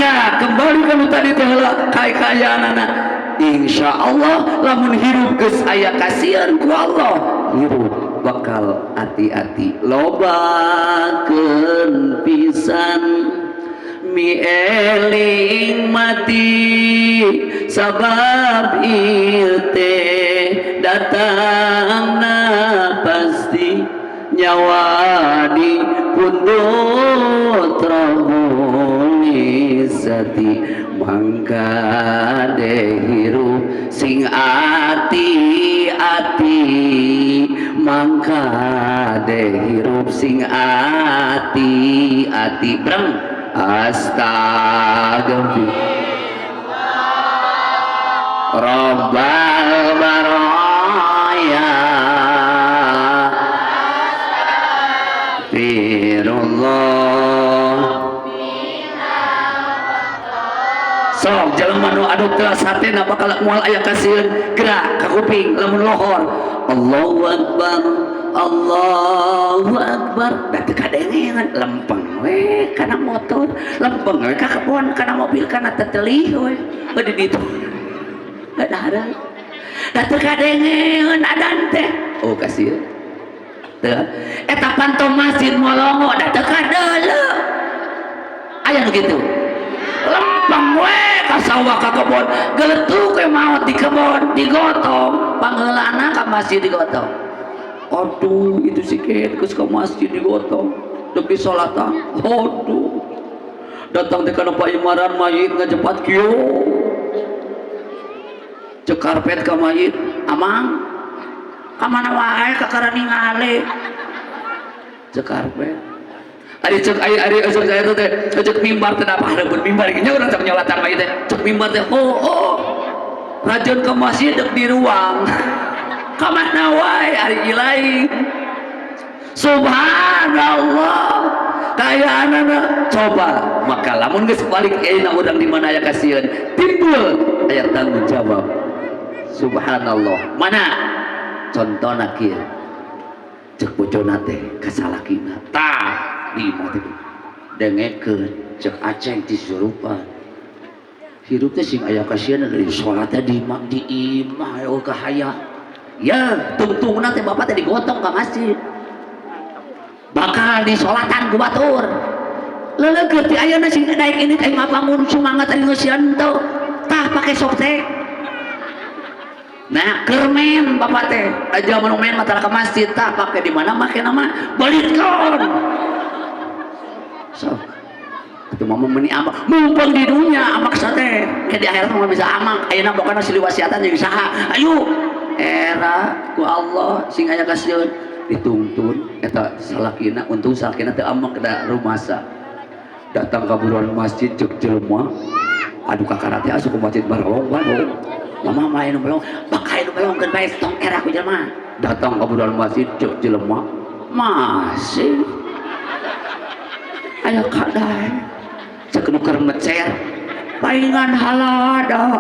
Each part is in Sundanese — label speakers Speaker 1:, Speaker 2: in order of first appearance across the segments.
Speaker 1: Maka kembali ka nu tadi teh heula kayaanana, insya Allah lamun hirup geus aya kasihan ku Allah, hirup bakal hati-hati lobakeun pisan mieling mati sabab ieu teh datangna pasti nyawa di pundut Rabbul Izzati. Mangka hirup sing ati-ati, mangka hirup sing ati-ati breng. Astagfirullah Rabbal baraya Firullah. Sok jelema nu adu telas hatena bakal moal aya kasieun gerak ka kuping lamun lohor Allahu Akbar Allahu Akbar da teu kadengean lempeng we kana motor, lempeng we ka kebon kana mobil kana tetelih we di ditu kadahara da teu kadengean adan teh. Oh kasieun teu eta panto masjid molongo da teu kadeuleu aya nu kitu lempeng we ka sawah ka kebon geletuk we maot di kebon digotong pangheulana ka masjid digotong. Aduh itu si Ken geus ka masjid digotong dek disolatan. Aduh datang teh kana paimaran mayit ngajepat kieu cek karpet ka mayit amang ka mana wae kakara ningali cek karpet. Ari cek ari ari cek saya teh cek mimbar teh apa hareupeun mimbar nya urang cek nyolatan mayit teh cek mimbar teh oh oh rajeun ka masjid dek di ruang ka mana wae ari ilahi. Subhanallah kayaanana coba. Maka lamun geus balik ayeuna urang di mana aya kasieun timbul aya tanggung jawab. Subhanallah mana contona kieu cek bojona teh ka salakina tah di imah teh dengekeun cek aceng disurupan hirup teh sing aya kasieun dari salat teh di imah di imah eueuh kahaya ya tungtungna teh bapak teh digotong ka masjid bakal disolatan ku batur leuleukeuh ti ayeuna sing daek ini teh ngabangun semangat ari ngeusian teu tah pake softek. Nah kermen bapak teh aja mun main mah tara ka masjid tah pake di mana make nama balitkeun sok atuh mah meuni amak mumpung di dunya amak sate ke di akhirat mah bisa amak ayeuna pokona silih wasiatan jeung saha ayo era ku Allah sing aya kasieun dituntun eta salakina untung salakina teu amak da rumasa datang ka buruan masjid ceuk jelema aduh kakara teh asup ke masjid barong barong mama main belong bakal nu belongkeun bae tong era ku jelema datang ka buruan masjid ceuk jelema masih aya kadae cek nu keur mecer palingan halada.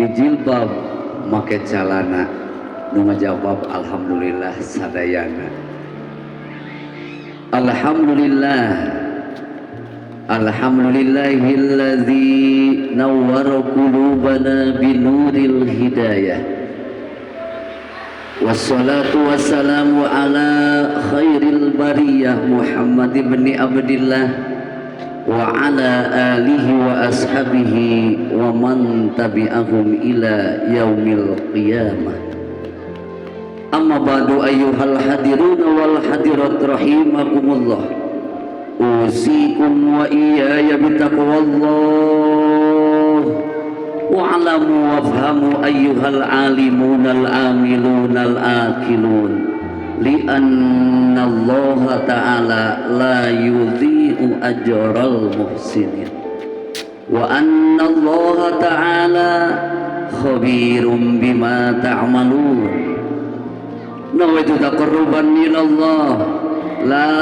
Speaker 1: Di jilbab make calana nu ngajawab alhamdulillah sadayana. Alhamdulillah alhamdulillahilladzi nawwara qulubana binuril hidayah. Wassalatu wassalamu ala khairil bariyah Muhammad ibn Abdillah wa ala alihi wa ashabihi wa man tabi'ahum ila yaumil qiyamah. Amma ba'du ayyuhal hadiruna wal hadirat rahimakumullah. Usikum wa iyaya bitaqwallah. Wa'lamu wafhamu ayyuhal alimunal amilunal akilun li'anna Allah ta'ala la yudhi'u ajral muhsinin wa anna Allah ta'ala khabirum bima ta'malun. Nawaitu taqarruban ilallah la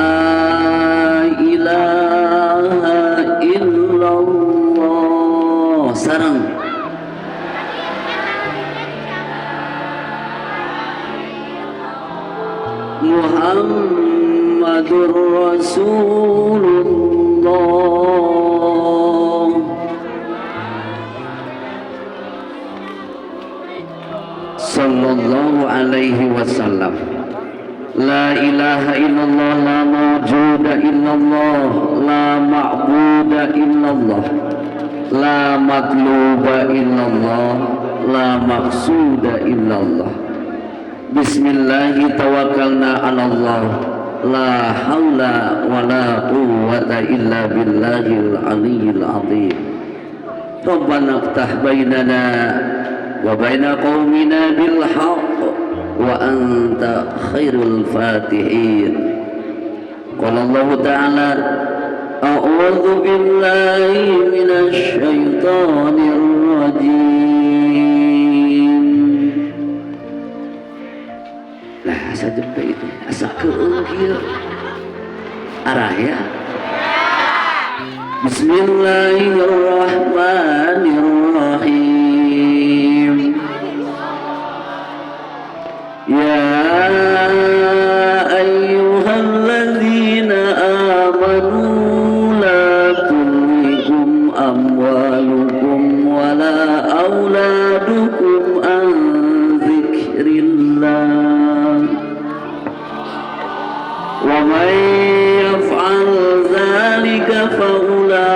Speaker 1: ilaha illallah. illallah. Sareng Muhammadur Rasulullah. Sallallahu alaihi wasallam. La ilaha illallah, la mawjuda illallah, la ma'buda illallah, la matluba illallah, la maqsuda illallah. Bismillahi tawakkalna ala Allah, la haula wa la quwwata illa billahil aliyyil azim. Rabbana iftah bainana wa baina qaumina bil haqq wa anta khairul fatihin. Qala Allah ta'ala, a'udzu billahi minasy syaithanir rajim. Lah asa jempe itu asa keung kieu arah ya. Bismillahirrahmanirrahim. Ya ayyuhalladzina amanu la tulhikum amwalukum wala auladukum an dzikrillah wa man yaf'al dzalika faulaika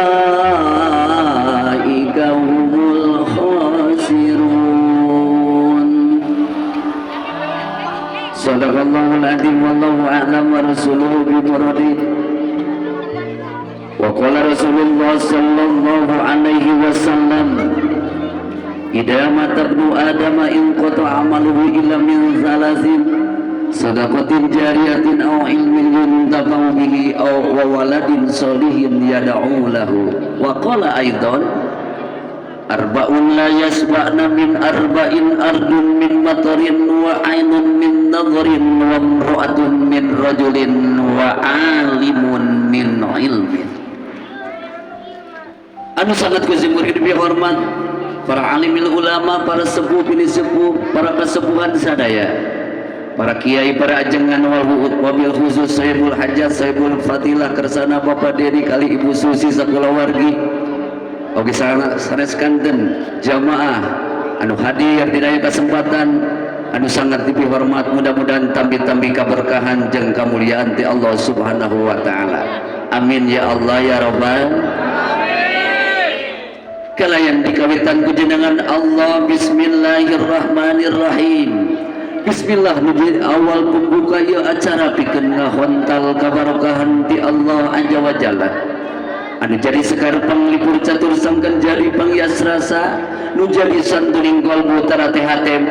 Speaker 1: humul khasirun. Sadaqallahul azim, wallahu a'lam wa rasuluhu bi muradi. Wa qala Rasulullah sallallahu alaihi wasallam, idza mata ibnu adama inqata amaluhu illa min thalasin, sadaqatin jariyatin aw ilmin yuntafa'u bihi aw waladin solihin yad'u lahu. Wa qala aidan, arba'un la yasba'na min arba'in ardun min matarin wa ainun min nadharin wa imra'atun min rajulin wa alimun min ilmin. Anu sangat kusimur hidup hormat para alimil ulama, para sepuh bini sepuh, para kesepuhan sadaya, para kiai, para ajengan, wabil khusus Sahibul Hajat, Sahibul Fadilah, kersana Bapak Dedi kali Ibu Susi sakulawargi. Oke, sanes kanten jamaah anu hadir dina kesempatan anu sangat dipihormat, mudah-mudahan tambi-tambi kaberkahan jeung kamuliaan ti Allah Subhanahu wa taala. Amin ya Allah ya rabbal alamin. Kalayan dikawitan ku jenengan Allah, bismillahirrahmanirrahim. Bismillah nuju awal pembuka ieu acara pikeun ngahontal kabarokahan ti Allah azza wa jalla. Anu jadi sekar panglipur catur sangkan jadi panghias rasa, nu jadi santuning kalbu tarate hatem.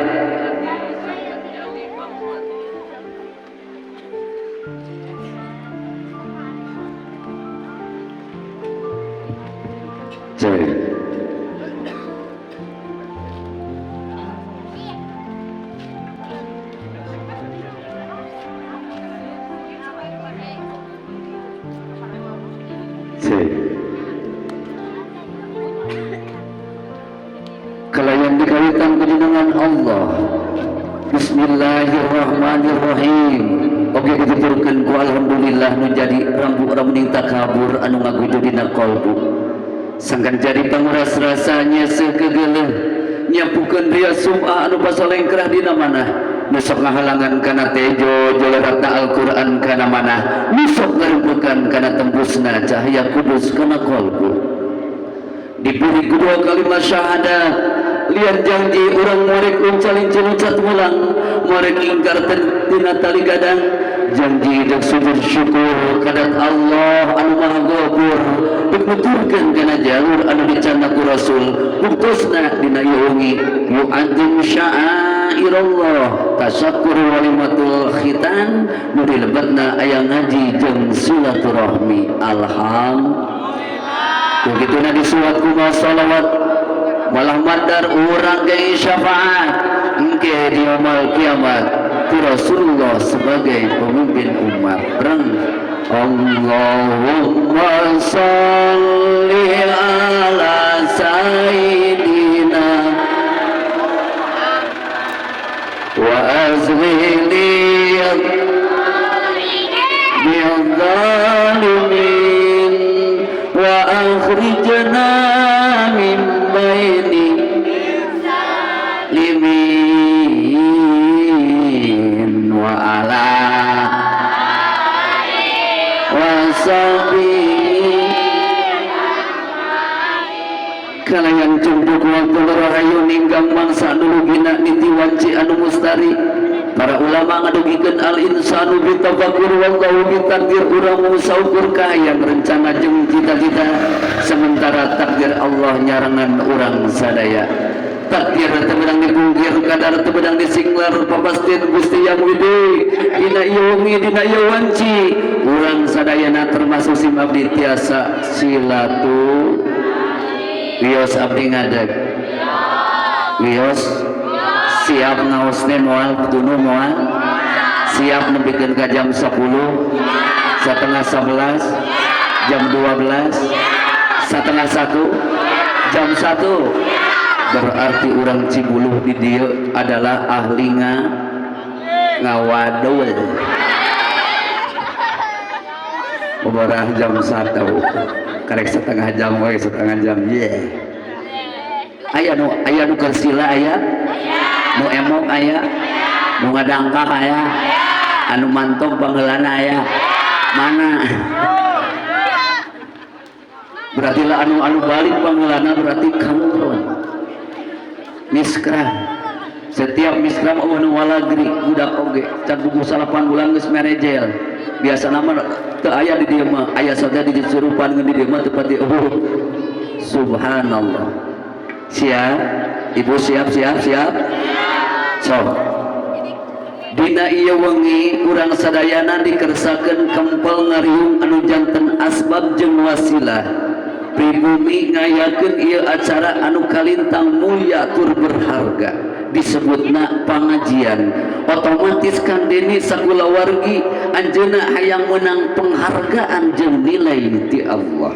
Speaker 1: Kalayan dikawitan kujenengan Allah, bismillahirrahmanirrahim. Oke, dituturkeun ku alhamdulillah nu jadi rambu ramuning takabur anu ngaguju dina kalbu. Sangkan jadi panguras rasanya sekegeleuh nyapukeun ria sum'ah anu pasalengkrah dina manah, nu sok ngahalangan kana tejo joleratna Al-Qur'an kana manah, nu sok ngarempekan kana tembusna cahaya kudus kana kalbu. Diberi kedua kalimat syahadat, lian janji urang morek uncalin celuncat ulang, morek ingkar tina tali gadang, janji dek sujud syukur kadat Allah anu maha ghafur, dek nuturkeun kana jalur anu dicandak ku Rasul, buktosna dina ieu wengi yu'adzim sya'airallah tasakkur walimatul khitan, nu dilebetna aya ngaji jeung silaturahmi. Alhamdulillah. Begitu na disuat kuma salawat malah mandar urang ge syafaat engke di yaumul kiamat ti Rasulullah sebagai pemimpin umat. Reng Allahumma sholli ala sayyidina wa azghili bil-zalimin wa akhrijna min baini limin wa ala wasabi kalayan cungduk waktu rahayu ninggang mangsa dulu gina niti wanci anu mustari. Para ulama ngadugikeun al insanu bitafakur wallahu bitakdir. Urang mung saukur kahayang, rencana jeung cita-cita, sementara takdir Allah nyarengan urang sadaya. Takdir teu meunang dipungkir, kadar teu meunang disinglar, papastian Gusti Yang Widi. Dina ieu wengi, dina ieu wanci, urang sadayana termasuk sim abdi tiasa silatu. Wios abdi ngadeg, wios siap ngaos teh moal tunduh, moal siap nepikeun ka jam 10, setengah 11, jam 12, setengah 1, jam 1. Berarti orang Cibuluh di dieu adalah ahli ngawadul. Beberapa jam 1 karek setengah jam we, setengah jam, yeah. Aya nu kersila, aya nu emok, aya nu ngadangkak, aya anu mantog panggeulana, aya mana? Berarti lah anu anu balik panggeulana berarti kamuron miskram. Setiap miskram euweuh nu walagri, budak oge can bubuh 9 bulan geus merejel. Biasa nama teu aya di dieu mah, aya saja di Cisurupan, ngan di dieu mah teu pati euweuh. Subhanallah. Siap ibu? Siap, siap, siap. Sok dina ieu wengi urang sadayana dikersakeun kempel ngariung anu janten asbab jeung wasilah pribumi ngayakeun ieu acara anu kalintang mulia tur berharga, disebutna pengajian. Otomatis Kang Deni sakulawargi anjeunna hayang menang penghargaan jeung nilai ti Allah.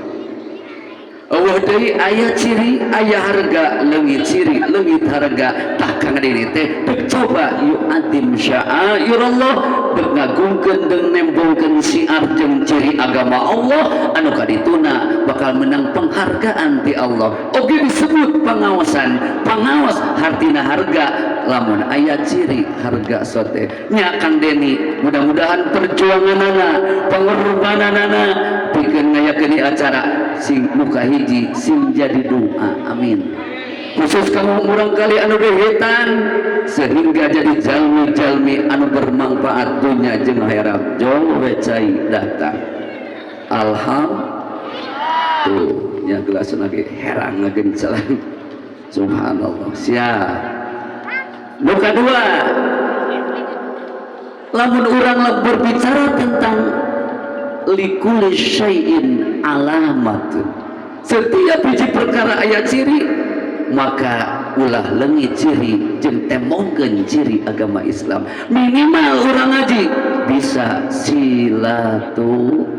Speaker 1: Euweuh deui, aya ciri aya harga, leungit ciri leungit harga. Tah, Kang Deni teh dek coba yu'adzim sya'airallah, dek ngagungkeun jeung nembongkeun syiar jeung ciri agama Allah anu kadituna bakal menang penghargaan ti Allah. Oge disebut pengawasan, pengawas hartina harga. Lamun aya ciri harga sote nya. Kang Deni mudah-mudahan perjuanganana, pengorbananana pikeun ngayakeun acara sing muka hiji sing jadi doa, amin. Khusus kamu murang kali anu dehetan sehingga jadi jalmi-jalmi anu bermanfaat dunia jeung akhirat. Jauh cai datang, alhamdulillah. Tuh nya gelas lagi herang ngagencelang. Subhanallah. Siap. Nu kadua, lamun urang berbicara tentang likulli syai'in alamatun, setiap hiji perkara aya ciri, maka ulah leungit ciri jeung tembongkeun ciri agama Islam. Minimal urang ngaji bisa silatu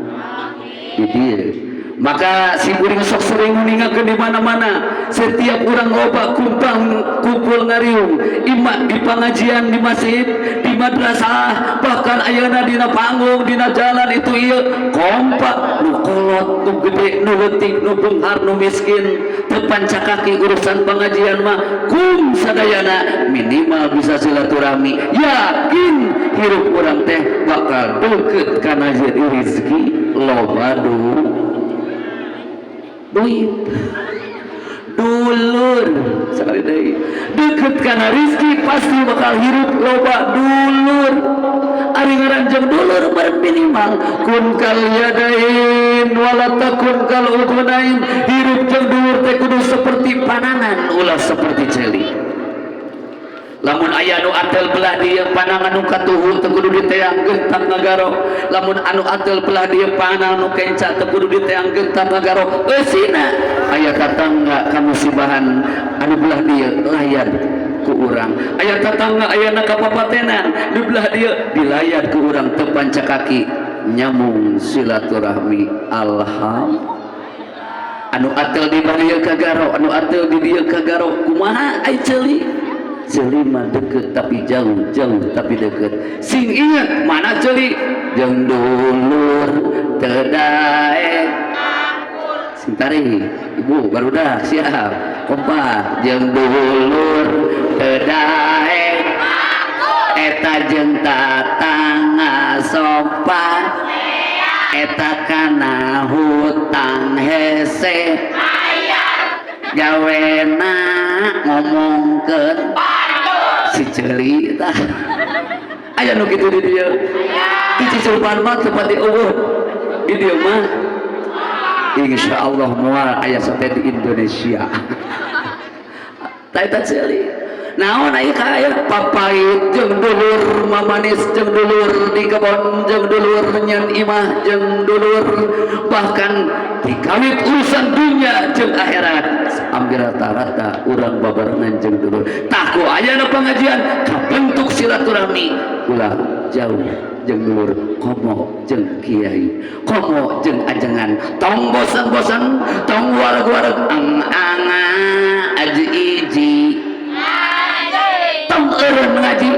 Speaker 1: di dieu. Maka si kuring sok sering meninggalkan di mana-mana. Setiap orang loba kumpang kumpul ngariung, ima di pengajian, di masjid, di madrasah, bahkan ayeuna dina panggung, dina jalan itu ieu kompak, nu kolot, nu gede, nu leutik, nu beunghar, nu miskin, teu pancakaki urusan pengajian mah. Kum sadayana minimal bisa silaturahmi, yakin hirup urang teh bakal deket kana jadi rezeki loba duit dulur. Sekali deui, deket kana rezeki pasti bakal hirup loba dulur. Ari ngaranjang dulur minimal kun kal yadain wala takun kal udhunain. Hirup jeung dulur teh kudu seperti panangan, ulah seperti celi. Lamun aya nu atel belah dieu, panangan nu katuhu teu kudu diteang gentak ngagaro. Lamun anu atel belah dieu, panangan nu kenca teu kudu diteang gentak ngagaro. Eusina aya tatangga kamusibahan anu belah dieu, layar ku urang. Aya tatangga ayana kapapatenan di belah dieu, dilayar ku urang. Teu pancakaki. Nyambung silaturahmi. Alhamdulillah, anu atel di barieu ka Garo, anu atel di dieu ka Garo. Kumaha ai ceuli? Ceuli mah deket tapi jauh, jauh tapi deket. Sing inget mana ceuli jeung dulur teu daek. Sing tarik, ibu barudak, siap kompak. Jeung dulur teu daek eta jeung tatangga sopan, eta kana hutang hese gawena ngomongkeun si ceuli. Tah, aya nu kitu di dieu? Di Cisurupan mah tempat di eueuh, di dieu mah insya Allah moal aya sate di Indonesia. Tah, eta ceuli. Naon aya kaya papait jeung dulur, mamanis jeung dulur, di kebon jeung dulur, nyen imah jeung dulur, bahkan dikawit urusan dunia jeung akhirat ambil rata-rata urang babarengan jeung dulur. Tah, ku ayana pengajian kabentuk silaturahmi. Ulah jauh jeung dulur, komo jeung kiai, komo jeung ajengan. Tong bosan-bosan, tong wareg-wareg, ang anga aji iji, tong eureun ngaji,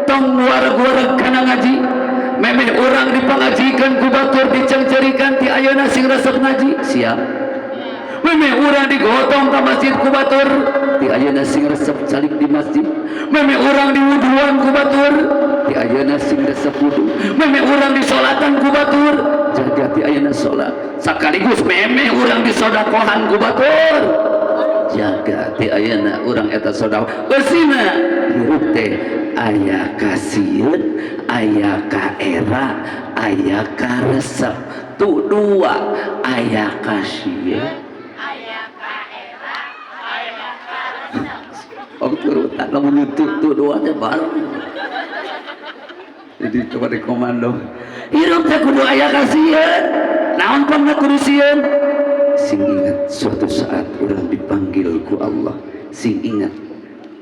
Speaker 1: tong wareg-wareg kana ngaji. Memeh urang dipangajikan ku batur, dicengcerikan, ti ayeuna sing resep ngaji, siap. Memeh urang digotong ka masjid ku batur, ti ayeuna sing resep calik di masjid. Memeh urang diwuduan ku batur, ti ayeuna sing resep wudu. Memeh urang disolatan ku batur, jaga ti ayeuna salat. Sekaligus memeh urang disodakohan ku batur, jaga ti ayeuna urang eta sodakoh. Eusina hirup teh aya kasieun, aya kaera, aya karesep. Tuh dua, aya kasieun.
Speaker 2: Aya kaera, aya karesep.
Speaker 1: Oh, turutan lamun nyuntut tuh dua teh bareng. Jadi coba di komando. Hirup teh kudu aya kasieun. Naon pangna kudu sieun? Sing ingat suatu saat urang dipanggil ku Allah. Sing ingat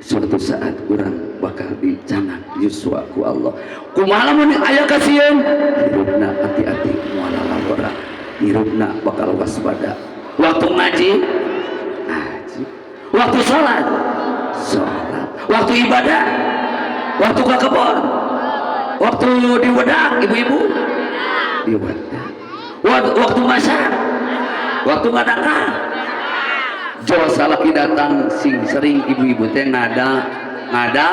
Speaker 1: suatu saat urang bakal dicanak yuswa ku Allah. Kumaha lamun aya kasieun? Hirupna hati-hati, moal lalora. Hirupna bakal waspada. Waktu ngaji, ngaji. Waktu sholat, sholat. Waktu ibadah, waktu ke kebon, waktu di wedak, ibu-ibu di wedak, waktu masak, waktu ngadangkal. Jo salaki datang, sing sering ibu-ibu teh ngada ngada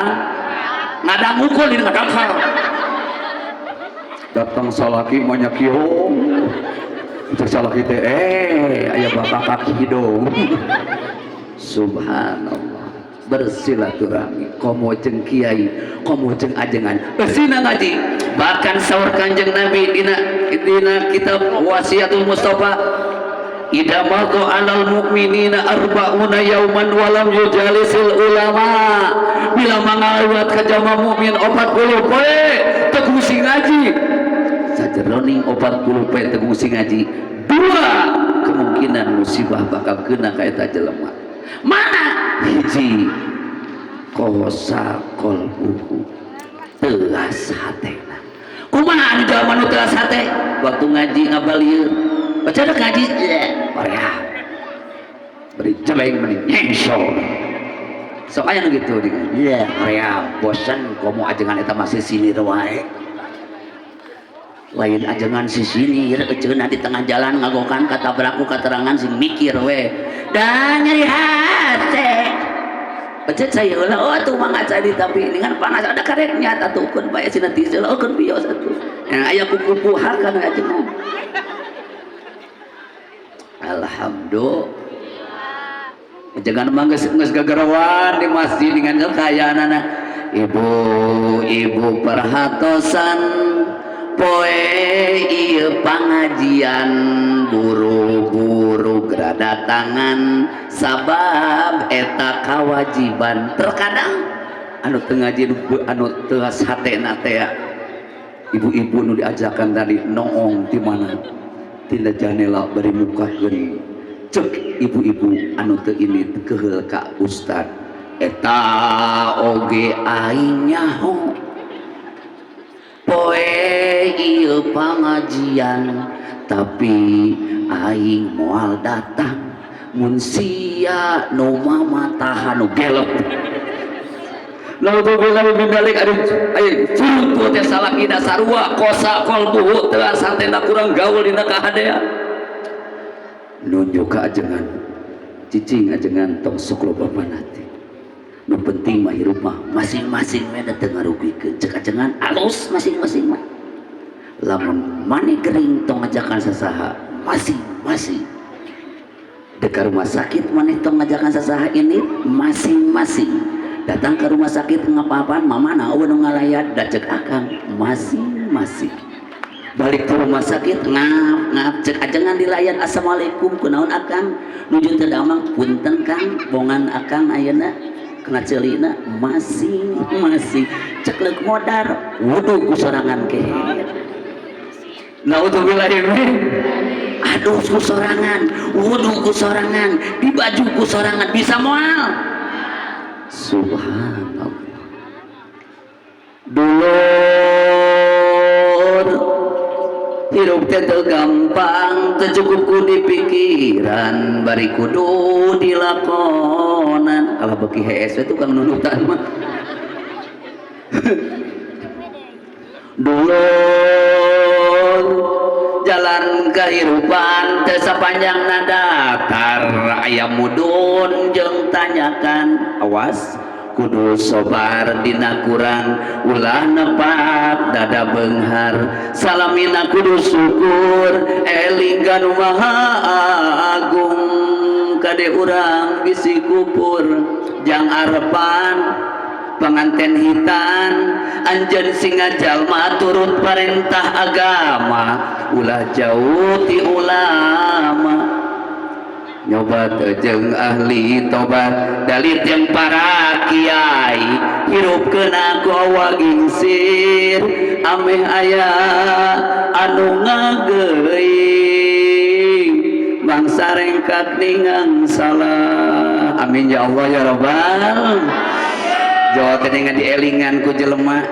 Speaker 1: ngada ngukul di ngadangkal. Datang salaki banyak kiong itu, salaki teh aya bapak kaki hidung. Subhanallah, bersilaturahmi komo jeung kiai, komo jeung ajengan, eusina ngaji. Bahkan saur Kanjeng Nabi dina dina kitab Wasiatul Mustafa, "Idza madha 'alal mu'minina arba'una yauman walam yujalisil ulama." Bila mangaliwat ka jalma mukmin 40 poe teu kungsi ngaji, sajeroning 40 poe teu kungsi ngaji, dua kemungkinan musibah bakal kena ka eta jelema. Mana? Hiji, qasa qalbuhu, telas hatena. Kumaha anu jalma nu telas hate? Waktu ngaji ngabalieur, baca ada ngaji korea beri jeleng meni nyengsor. Sok aya nu gitu di ya Korea, bosan komo ajengan eta masih sini wae. Lain ajengan si sini eceuna di tengah jalan ngagokan katabrak ku katerangan. Sing mikir we dan nyeri hate. Ecet saya heula, oh atuh mangga cai, tapi ini kan panas, ada karetnya atuh, keun bae cenah tisul, oh keun bios atuh yang aya kukupuha kana ajengan. Alhamdulillah, jangan mah geus geus gagarawan di masjid dengan kekayaanana. Ibu-ibu perhatosan, poe ieu pangajian buru-buru datangan sabab eta kawajiban. Terkadang anu teu ngaji, anu teu hatena teh, ibu-ibu nu diajakan tadi noong di mana tina janela bari mukakeun. Cek ibu-ibu anu teu ini keheul ka ustad eta oge, aing nyaho poe. oge ieu pangajian tapi aing moal datang mun sia nu mamatahan nu gelep. Naudzubillah min dzalik. Aduh, ayo surut teh salakina sarua kosa qalbuhu teu santena kurang gaul dina kahadean. Nunjuk ka ajengan, cicing ajengan tong sok loba panati. Nu penting mah hirup mah masing-masing we da teu ngarugikeun. Cek ajengan alus masing-masing mah. Lamun maneh gering tong ngajakan sasaha, masing-masing. Dek rumah sakit maneh tong ngajakan sasaha ini masing-masing. Datang ke rumah sakit ngapa-apaan mama na eueuh nu ngalayat da cek akang masing-masing. Balik ke rumah sakit ngap ngap cek ajengan dilayan assalamualaikum kunaon akang nuju teu damang punten kang bongan akang ayeuna kena ceulina masing-masing cek leuk modar wudu ku sorangan ke. Naudzubillah min aduh ku sorangan wudu ku sorangan di baju ku sorangan bisa moal. Subhanallah. Dulur hirup teh teu gampang teu cukup ku dipikiran bari kudu dilakonan. Alah beuki hees we tukang nunutan mah. Dulur jalan kehidupan teu sapanjang datar aya mudun jeung tanyakan awas kudu sobar dina kurang ulah nepak dada beunghar salamina kudu syukur eling ka nu maha agung kade urang bisi kupur jang arepan penganten hitan anjeun singa jalma turut perintah agama ulah jauh ti ulama nyoba teu jeung ahli tobat dalit jeung para kiai hirup keuna ku wagingsir ameh aya anu ngageuing bangsa rengkak ningang salah. Amin ya Allah ya rabbal. Jawa teh dengan dielingan ku jelema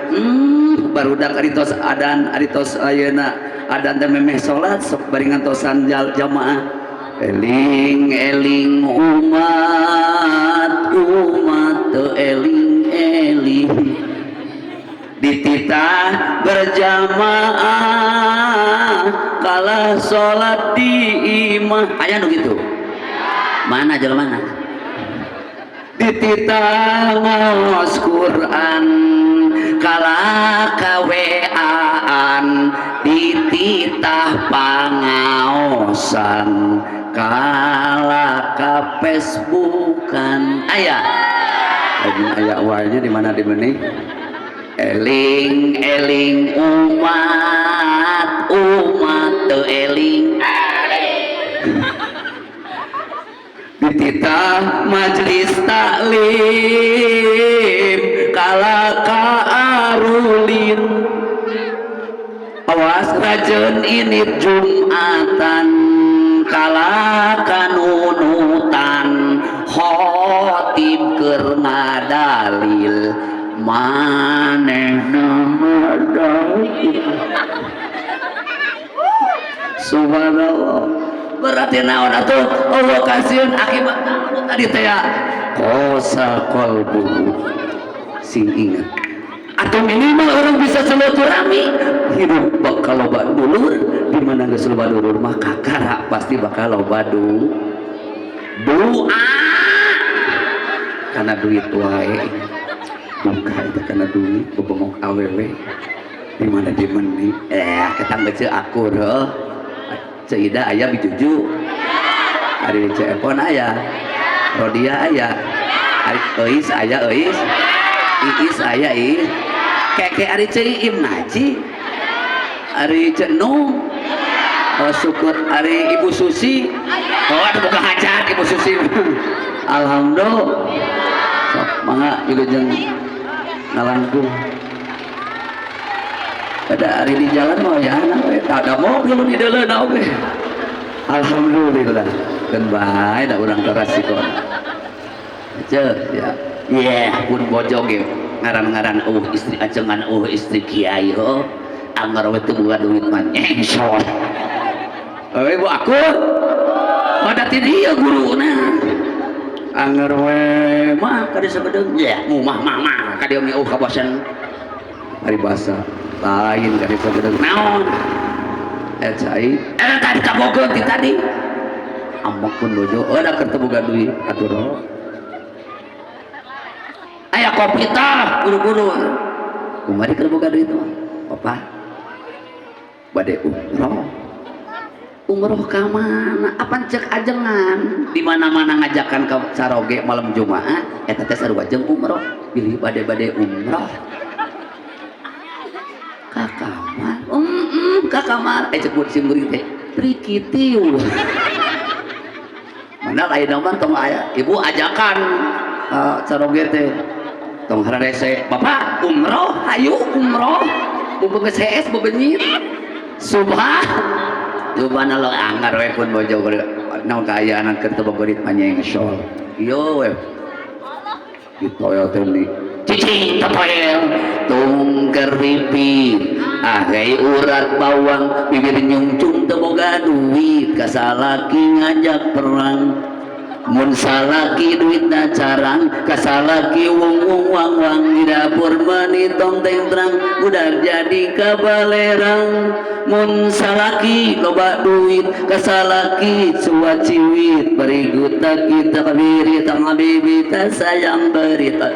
Speaker 1: barudak ari tos adan ari tos ayeuna adan teh memeh salat sok bari ngantosan jamaah eling eling umat umat teu eling eling dititah berjamaah kalah salat di imah aya nu kitu mana jelema mana dititah ngaos Quran kalah ka WA-an dititah pangaosan kalah ka Facebookan aya aya awalnya di mana di benih eling eling umat umat teu eling dititah majelis taklim kalah kaarulin awas rajeun ini jumatan kalah kanunutan khotib keur ngadalil manehna ngadalil. Subhanallah. Berarti naon atuh Allah kasieun akibat naon tadi teh ya kosa qalbu sing ingat atau minimal orang bisa silaturahmi hidup bakal loba dulur di mana geus loba dulur mah kakara pasti bakal loba doa karena duit wae buka itu karena duit bebengok awewe di mana di meni ketang gece akur heuh Ceu Ida aya bijuju ari Ceu Epon aya Rodia aya ari Euis aya Euis Iis aya Iis keke ari Ceu Iim ngaji ari Ceu Nung oh syukur ari Ibu Susi oh ada buka hajat Ibu Susi alhamdulillah sok mangga wilujeng ngalangkung ada hari di jalan mah ya anak we tak ada mobil di dalam oge alhamdulillah kan bae da urang tarasikon ce ya yeah pun bojo ge ngaran-ngaran istri ajengan istri kiai ho Anggar we teu boga duit mah nyengsot. Euy bu akur. Pada ti dieu guruna. Anggar we mah ka desa bedeung ya, mah mah mah ka dieu miuh kabosen. Ari basa lain ka desa bedeung. Naon? Eh cai, eh tadi kabogeun ti tadi. Ambek pun bojo, euy da keur teu boga duit atuh. Aya kopi tah buru-buru. Kumari keur boga duit mah. Papa bade umroh. Umroh ka mana? Apan cek ajengan? Di mana-mana ngajakan ka caroge malam Jumaah, eta teh sarua jeung umroh. Bilih bade-bade umroh. Ka kamar. Ka kamar. Eh cek buat sim kuring teh. Trikitiu. Mana lain mah tong aya ibu ajakan caroge teh. Tong hararese, "Bapak umroh, hayu umroh." Mumpung geus hees bebenyit. Subhan. Subhanallah anggar we pun bojo naon kaayaan keur teu boga duit mah nyengsol. Ieu we. Ditoel teh di cicing totoel tung keripit ahai urat bawang bibir nyungcung teu boga duit kasalaki ngajak perang mun salaki duitna carang kasalaki wong wong wang wang di dapur mani tong teng terang budak jadi kabalerang mun salaki loba duit kasalaki cuat ciwit beriguta kita kabiri tang habibi sayang berita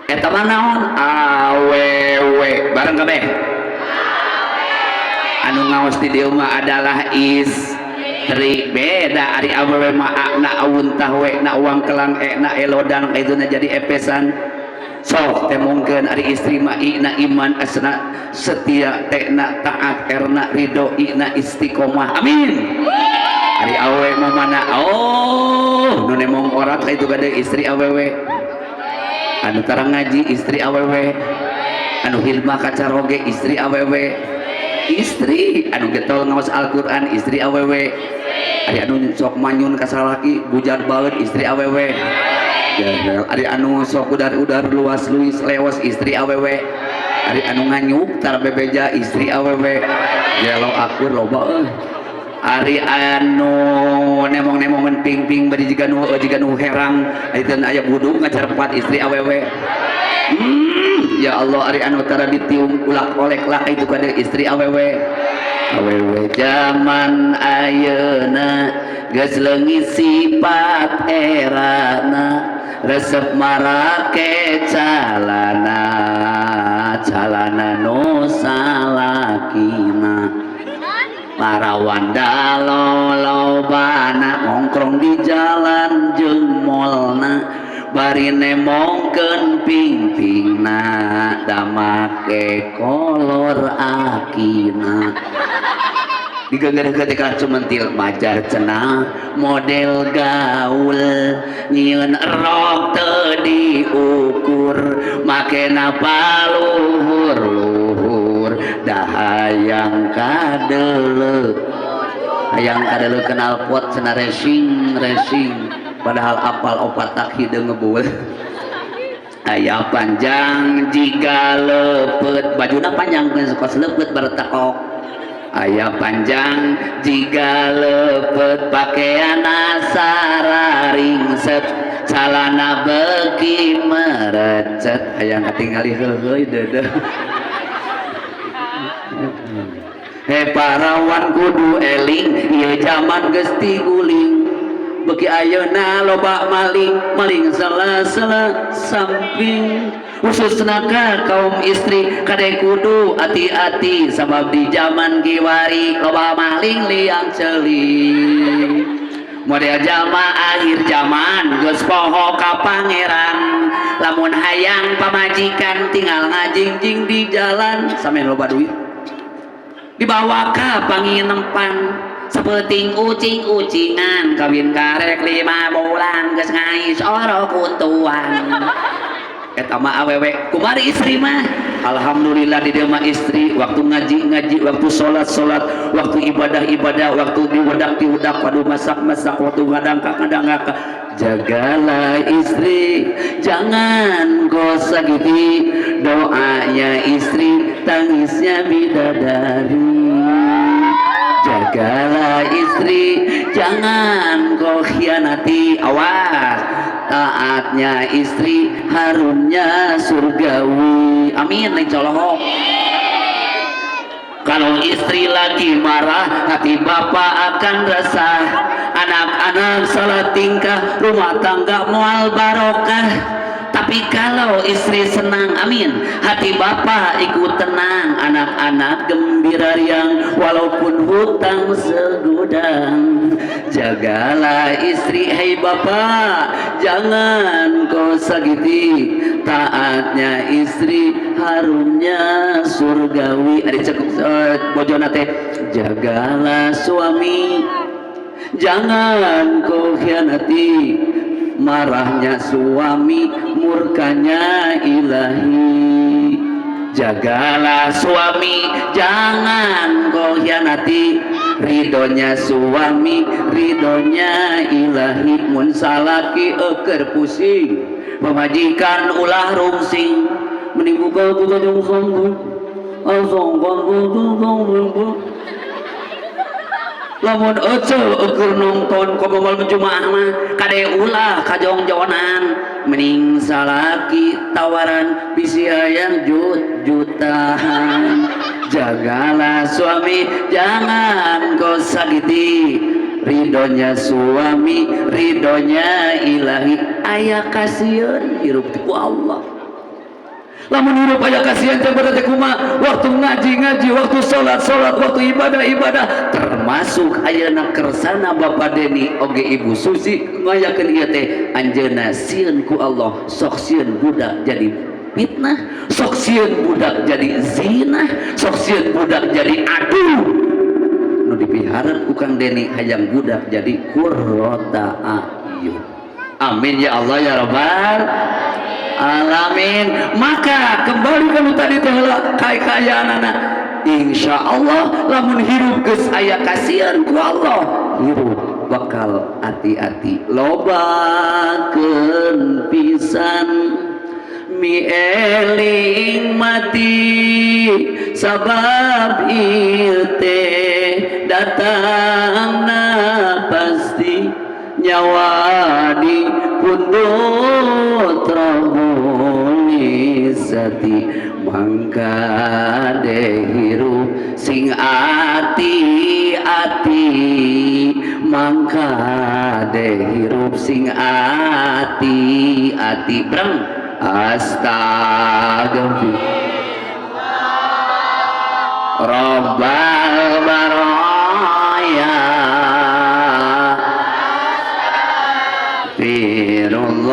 Speaker 1: eta mah naon awewe bareng kabeh anu ngaos di dieu mah adalah istri beda ari awewe mah na awuntah we na uang kelang e na elodan kaituna jadi epesan sok temongkeun ari istri mah i na iman asna setia te na taat erna ridho i na istiqomah amin ari awewe mah mana oh nu nemong orat kaitu gade istri awewe anu tarang ngaji istri awewe anu hilmah kacaroge istri awewe istri anu getol ngaos Al-Qur'an istri awewe ari anu sok manyun ka salaki bujar baeud istri awewe ari anu sok udar-udar luas luis lewas istri awewe ari anu nganyuk tara bebeja istri awewe gelo akur loba euy ari anu nemong-nemongan ping-ping bari jiga nu herang ari teu aya buduk ngacarpat istri awewe ya Allah ari anu tara ditiung ulak olek lah itu kada istri awewe awewe zaman ayeuna geus leungit sifat erana resep marake calana calana nu salakina parawan dalolobana ngongkrong di jalan jeung molna bari nemongkeun pingpingna damake kolor akina digeungeureun ketika cumentil majar cenah model gaul nyieun rok teu diukur makena paluhur-luhur dahayang kadele hayang kadele kenal pot cenah racing racing padahal apal opat tak hideung ngebul aya panjang jiga lepet bajuna panjang kos lepet bertekok aya panjang jiga lepet pakaian asara ringset calana beki merecet hayang katingali heuheuy deudeuh he parawan kudu eling ieu jaman geus tiguling beki ayeuna loba maling maling sela-sela samping khususna ka kaum istri kade kudu hati-hati sabab di zaman kiwari loba maling liang ceuli model jalma akhir zaman geus poho ka pangeran lamun hayang pamajikan tinggal ngajingjing di jalan sampe loba duit dibawa ka panginempan sepeting ucing-ucingan kawin karek 5 bulan geus ngais oro kutuan eta mah awewe kumari istri mah alhamdulillah di dieu mah istri waktu ngaji-ngaji waktu salat-salat waktu ibadah-ibadah waktu diwedak-diwedak waduh masak-masak waktu ngadangkak-ngadangkak jagalah istri jangan kau sakiti doanya istri tangisnya bidadari. Jagalah istri, jangan kau khianati. Awas, taatnya istri harumnya surgawi. Amin. Lain colohok. Kalau istri lagi marah, hati bapak akan resah. Anak-anak salah tingkah, rumah tangga mual barokah. Tapi kalau istri senang, amin, hati bapak ikut tenang. Anak-anak gembira riang, walaupun hutang segudang. Jagalah istri, hei bapak, jangan kau sakiti. Taatnya istri harumnya surgawi. Ada cek bojona teh, jagalah suami, jangan kau khianati. Marahnya suami, murkanya ilahi. Jagalah suami, jangan kau khianati. Ridhonya suami, ridhonya ilahi. Mun salaki eker pusing, pamajikan ulah rungsing. Mending buka buka jong sambung asong. Lamun ece eueur nonton komo malam Jumaah mah, kade ulah kajongjonan. Mending salaki tawaran, bisi hayang jut jutaan. Jagalah suami, jangan kau sakiti. Ridhonya suami, ridhonya ilahi. Aya kasieun hirup ku Allah. Lamun hirup aya kasihan teh berarti kumaha? Waktu ngaji ngaji, waktu salat salat, waktu ibadah ibadah, termasuk ayeuna kersana Bapak Deni oge Ibu Susi ngayakeun ieu teh, anjeunna sieun ku Allah. Sok sieun budak jadi fitnah, sok sieun budak jadi zina, sok sieun budak jadi aduh. Nu dipiharep ku Kang Deni hayang budak jadi qurrota a'yun. Amin ya Allah ya Rabbal alamin. Maka kembali kalau tadi teh heula kaayaan, insya Allah lamun hirup geus aya kasihan ku Allah, hirup bakal hati-hati. Lobakeun pisan mieling mati, sabab ieu teh datangna pasti. Nyawa di pundut Rabbul Izzati, mangka hirup sing ati-ati, mangka hirup sing ati-ati. Breng, astagfirullah Rabbal baraya. Firullah.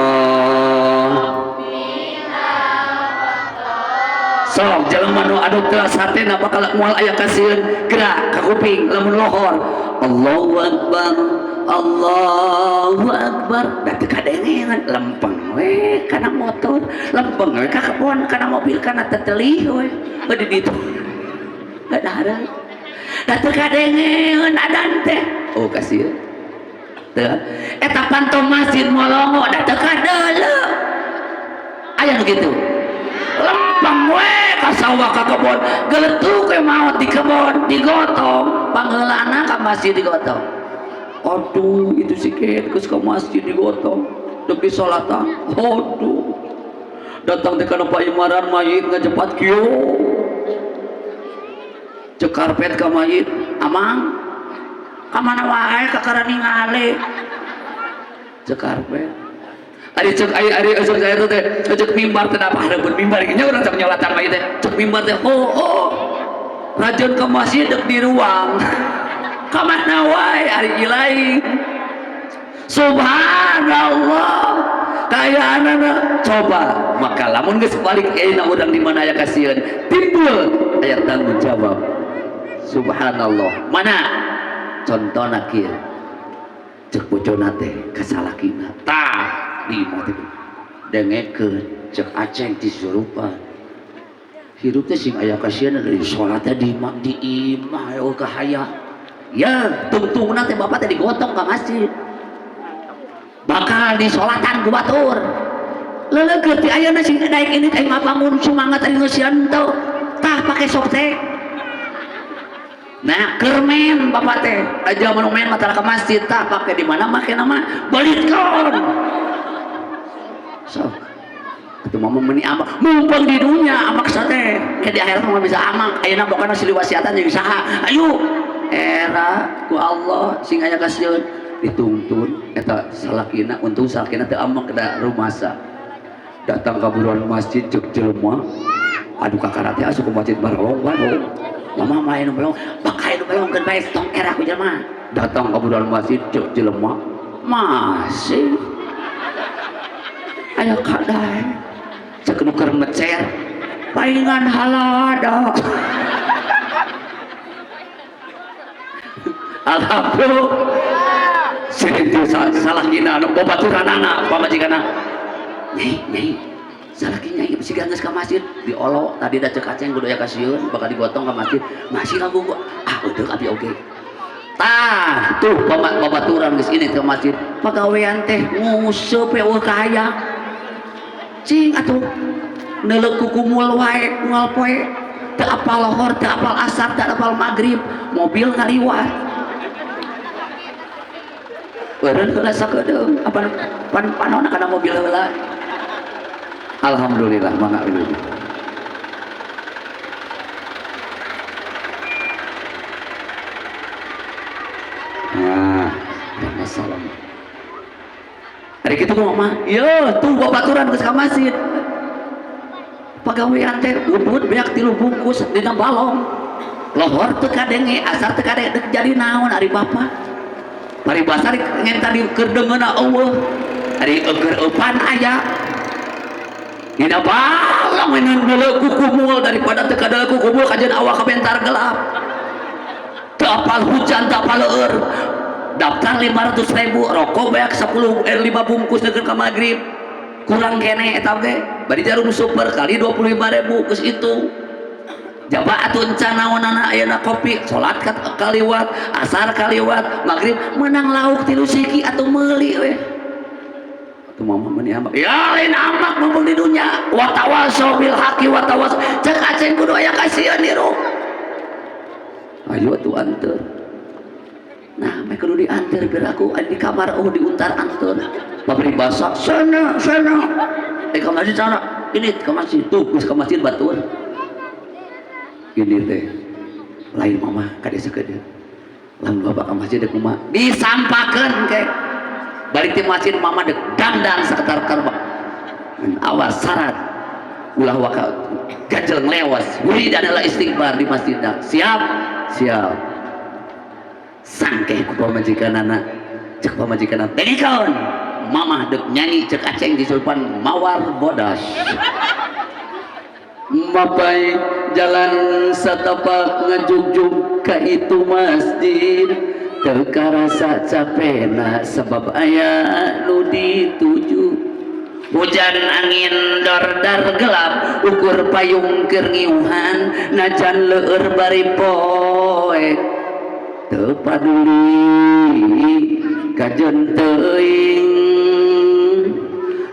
Speaker 1: Sok jelema nu adu telas hatena bakal moal aya kasieun. Gerak ka kuping, lamun lohor, Allahu Akbar, Allahu Akbar, da teu kadengean. Lempeng we kana motor, lempeng we ka kebon, kana mobil, kana tetelih we di ditu ada da teu kadengean adan teh. Oh, kasieun teu eta panto masjid molongo, da teu kadeuleu. Aya nu kitu, lempeng we ka sawah, ka kebon, geletuk we maot di kebon, digotong. Pangheulana ka masjid digotong. Aduh, itu si Ken geus ka masjid digotong, dek disolatan. Aduh, datang teh kana Pak Imaran, mayit ngajepat kieu. Cek karpet ka mayit, "Amang, ka mana wae kakara ningali?" Cek karpet. Ari cek ari ari cek saya teh, cek mimbar teh, apa hareupeun mimbar nya urang cek nyolatan mayit teh. Cek mimbar teh, "Oh, rajon ke masjid dek di ruang, ka mana wae ari ilahi." Subhanallah, kaya anak coba. Maka lamun geus balik ayeuna urang di mana aya kasieun, timbul aya tanggung jawab. Subhanallah, mana contohna kieu, cek bojona teh ka salakina, tah lima teh dengekeun, cek Aceng ti surupan, hirup teh sing aya kasieun dari salat teh di di imah eueuh kahaya ya. Tungtungna teh bapak teh digotong ka masjid, bakal disolatan ku batur. Leuleukeuh ti ayeuna sing naik ini teh ngabangun semangat ari ngeusian teu. Tah. pake softtek. Nah, keur men bapak teh, aja mun men mah tara ka masjid tah pake di mana make nama balitkeun. Sok. Atuh mama meuni amak, mumpung di dunya amak sate, ke di akhirat mah bisa amak. Ayeuna pokona silih wasiatan jeung saha. Ayo era ku Allah sing aya kasieun dituntun eta salakina, untung salakina teu amak da rumasa. Datang ka buruan masjid ceuk jelema. Aduh kakara teh asup ke masjid barolong bae. Mama mah anu belong, bakal anu belong keun bae tong era ku jelema. Datang ka buruan masjid ceuk jelema. Masih aya kadae. Cek nu keur mecer palingan halada. Alhamdulillah. Serius salah kina anu babaturanana pamajikanna. Nyai, nyai. Salah kina ieu bisi geus ka masjid diolo tadi da ceuk aceng kudu aya kasieun bakal digotong ka masjid. Masih lagu gua. Ah eudeuk abi oge. Tah, tuh babaturan geus ini ke masjid. Pagawean teh nguseup we eueuh kaya. Cing atuh neuleuh kukumul wae unggal poe. Teu apal lohor, teu apal asar, teu apal magrib, mobil ngaliwat. Eureun heula sakedeung, apa pan panona kana mobil heula. Alhamdulillah mangga ieu. Nah, masalah. Hari kitu kumaha mah? Yo, tuh babaturan geus ka masjid. Pagawean teh udud beak 3 bungkus dina balong. Lohor teu kadenge, asar teu kadenge, dek jadi naon ari bapa. Paribasa ngen tadi keur deungeunna eueuh. Ari eueur eupan aya. Dina balong ngeun deuleu kukumul daripada teu kadeuleu kukumul kajeun awak kabentar gelap. Teu apal hujan, teu apal leur. Daftar 500.000, rokok beak 10 5 bungkus neukeun ka magrib. Kurang kene eta ge. Bari jarum super kali 25.000 geus itu. Jaba atuh encan naonana ayeuna kopi, salat kaliwat, asar kaliwat, magrib menang lauk 3 siki atuh meuli we. Atuh mama meuni amak. Ya lain amak mumpung di dunya. Wa tawasau bil haqqi wa tawasau. Cek aceng kudu aya kasieun hirup. Ayo atuh anteur. Nah, mereka kudu diantar biar aku di kamar oh diuntar anteur. Pabrik basah sana sana. Ke masjid sana. Ini ke masjid tuh, geus ke masjid batur. Ini teh lain mama ka desa kedeung. Lamun bapak ke masjid deuk kumaha? Disampakeun ke. Balik ti masjid mama deuk dandan saketar karba. Awas syarat ulah waka gajel ngelewas. Wiridan adalah istighfar di masjidna. Siap? Siap. Sangkeh ku pamajikanana. Cek pamajikanana dengekeun. Mamah deuk nyanyi cek aceng di sulpan mawar bodas. Mapai jalan satapak ngajugjug ka itu masjid teu karasa capena sebab aya nu dituju. Hujan angin dordar gelap ukur payung keur ngiuhan najan leur bari poek teu paduli kajeun teuing.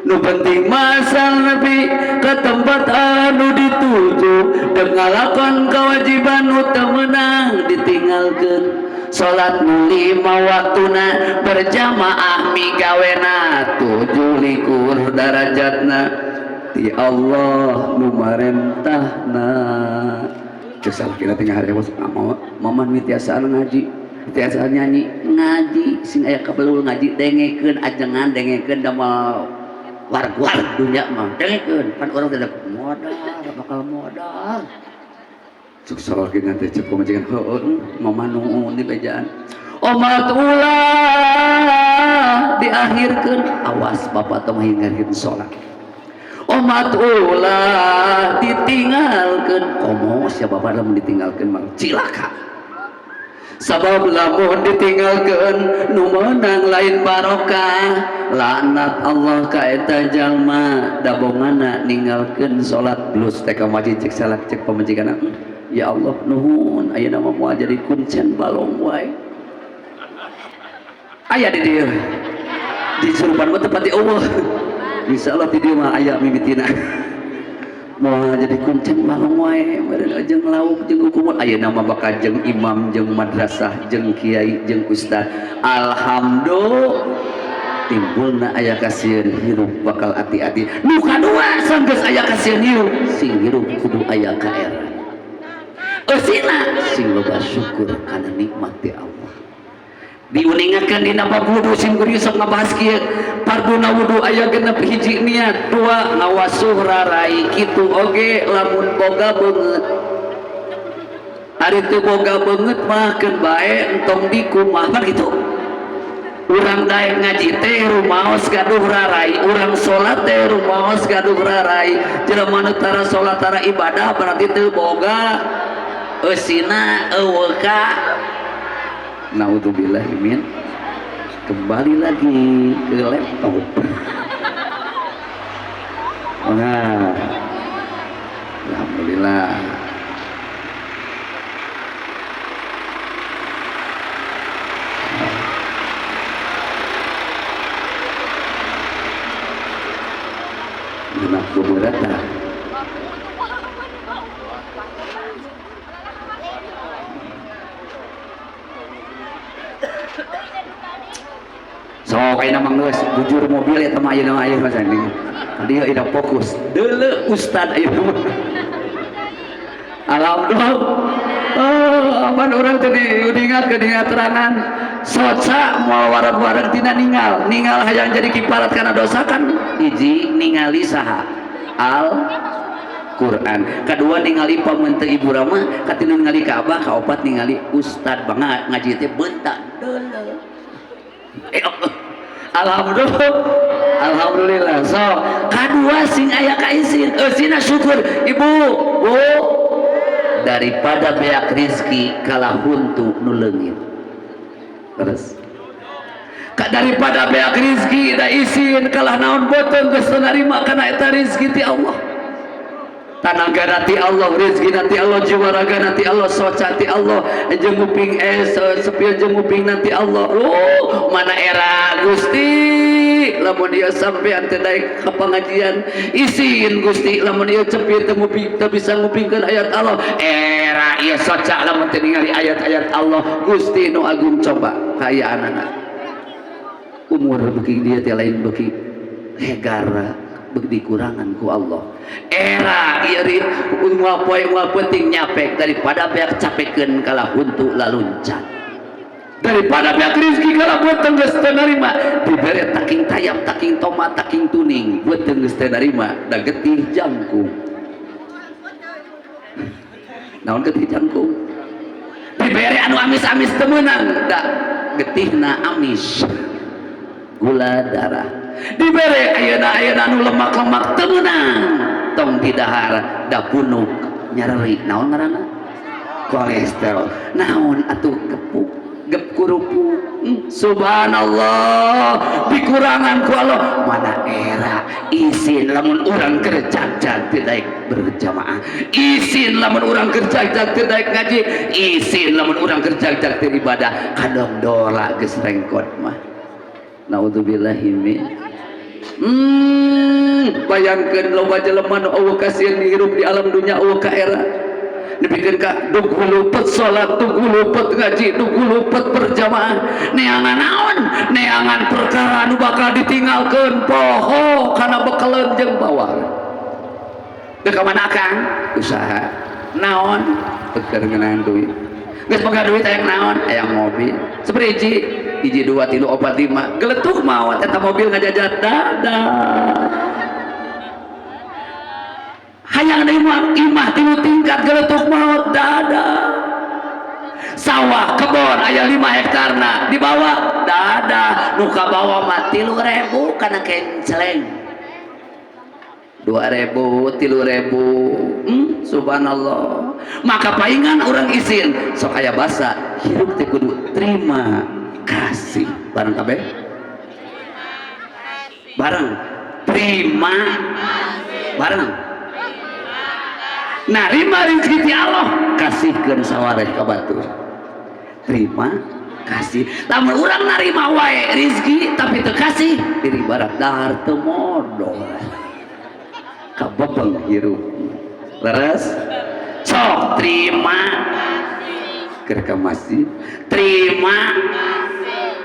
Speaker 1: Nu penting masal nepi ke tempat anu dituju dek ngalakon kewajiban nu teu meunang ditinggalkeun. Salat nu 5 waktuna berjamaah migawena 27 darajatna ti Allah nu marentahna. Cek salah kira tengah hari bos mama mama mi tiasaan ngaji tiasaan nyanyi ngaji sing aya kabelul ngaji dengekeun ajengan dengekeun damel warg-warg dunya mah dengekeun pan urang teh modal bakal modal. Cek salah kira teh cek pamajikan heueuh mama nuhun di bejaan omat ulah diakhirkeun awas bapak tong hingarkeun salat. Omat ulah ditinggalkeun komo sia bapak lamun ditinggalkeun mah cilaka. Sabab lamun ditinggalkeun nu meunang lain barokah. Laknat Allah ka eta jalma dabongana ninggalkeun salat blus teh ka masjid cek salah cek pamajikanna. Ya Allah nuhun ayeuna mah moal jadi kuncen balong wae. Aya di dieu. Di surupan mah tempat di eueuh. Insyaallah di dieu mah aya mimitina. Moal jadi kuncen balong wae meureun jeung lauk jeung kukumul ayeuna mah bakal jeung imam jeung madrasah jeung kiai jeung ustad. Alhamdulillah timbulna aya kasieun hirup bakal ati-ati. Nu kadua sanggeus aya kasieun hirup sing hirup kudu aya ka era. Eusina sing loba syukur kana nikmat ti Allah. Diuningakeun dina bab wudu sim kuring sok ngabahas kieu. Farduna wudu aya 6 hiji niat, 2 ngawasuh rarai kitu oge lamun boga beungeut. Ari teu boga beungeut mah keun bae entong dikumah pan kitu. Urang daek ngaji teh rumaos gaduh rarai, urang salat teh rumaos gaduh rarai. Jelema nu tara salat tara ibadah berarti teu boga eusina eueuh ka. Naudzubillah min. Kembali lagi ke laptop. Nah, alhamdulillah. Genap beberapa. So kayaknya mah geus bujur mobil eta mah ayeuna mah aya mah sandi. Tadi ida fokus. Deuleu ustad ayeuna mah. Alhamdulillah. Oh, apan urang teh diingatkeun dina terangan. Soca moal wareg-wareg tina ningal. Ningal hayang jadi kiparat kana dosa kan hiji ningali saha? Al Quran. Kedua ningali pamente ibu rama, katilu ningali Ka'bah, kaopat ningali ustad bangga ngaji teh bentak deuleu. Alhamdulillah. Alhamdulillah. So, kadua sing aya kaisin, eusina syukur ibu, bu. Daripada beak rizki kalah huntu nu leungit. Terus. Ka daripada beak rizki da isin kalah naon beuteung geus teu narima kana eta rizki ti Allah. Tanaga ti Allah, rezeki ti Allah, jiwa raga ti Allah, soca ti Allah, jeung nguping sepil jeung nguping ti Allah. Oh, mana era Gusti lamun ieu sampean teu daek ka pangajian, isin Gusti lamun ieu cepil teu nguping teu bisa ngupingkeun ayat Allah. Era ieu soca lamun teu ningali ayat-ayat Allah. Gusti nu agung coba kaayaanana. Umur beuki dieu teh lain beuki hegar dikurangan ku Allah. Era ieu unggal poe unggal penting nyapek daripada beak capekeun kalah huntu laluncat. Daripada beak rezeki kalah beuteung geus teu narima, dibere taking tayam, taking tomat, taking tuning, beuteung geus teu narima, da getih jangkung. Naon getih jangkung? Dibere anu amis-amis teu meunang, da getihna amis. Gula darah. Dibere ayeuna ayeuna anu lemak-lemak teu meunang, tong didahar da punuk nyareri. Naon ngaranna? Kolesterol. Naon atuh gepuk gep kurupuk. Subhanallah, dikurangan ku Allah. Mana era isin lamun urang kerja teu daek berjamaah, isin lamun urang kerja teu daek ngaji, isin lamun urang kerja teu ibadah, kadang dola geus rengkot mah. Naudzubillahi min. Bayangkeun loba jelema nu eueuh kasieun hirup di alam dunya eueuh ka era. Dipikeun ka dugu lupet salat, dugu lupet ngaji, dugu lupet berjamaah. Neangan naon? Neangan perkara nu bakal ditinggalkeun poho kana bekeleun jeung bawar. Teu ka mana Kang? Usaha. Naon? Keur ngeunaan duit. Geus boga duit hayang naon? Hayang mobil. Saperhiji? 1 2 3 4 5 geletuk maot eta mobil ngajajat dadah. Hayang deui mah imah 3 tingkat geletuk maot dadah. Sawah kebon aya 5 hektarna dibawa dadah. Nu kabawa mah 3.000 kana kenceleng. 2.000 3.000. Subhanallah. Maka paingan urang isin sok aya basa hirup teh kudu terima kasih bareng kabeh bareng terima bareng narima rezeki ti Allah kasihkeun sawareh ka batur. Terima kasih lamun urang narima wae rezeki tapi teu kasih diri barat dahar teu modol. Kabebeng hirup. Leres? Sok terima keur ka masjid, terima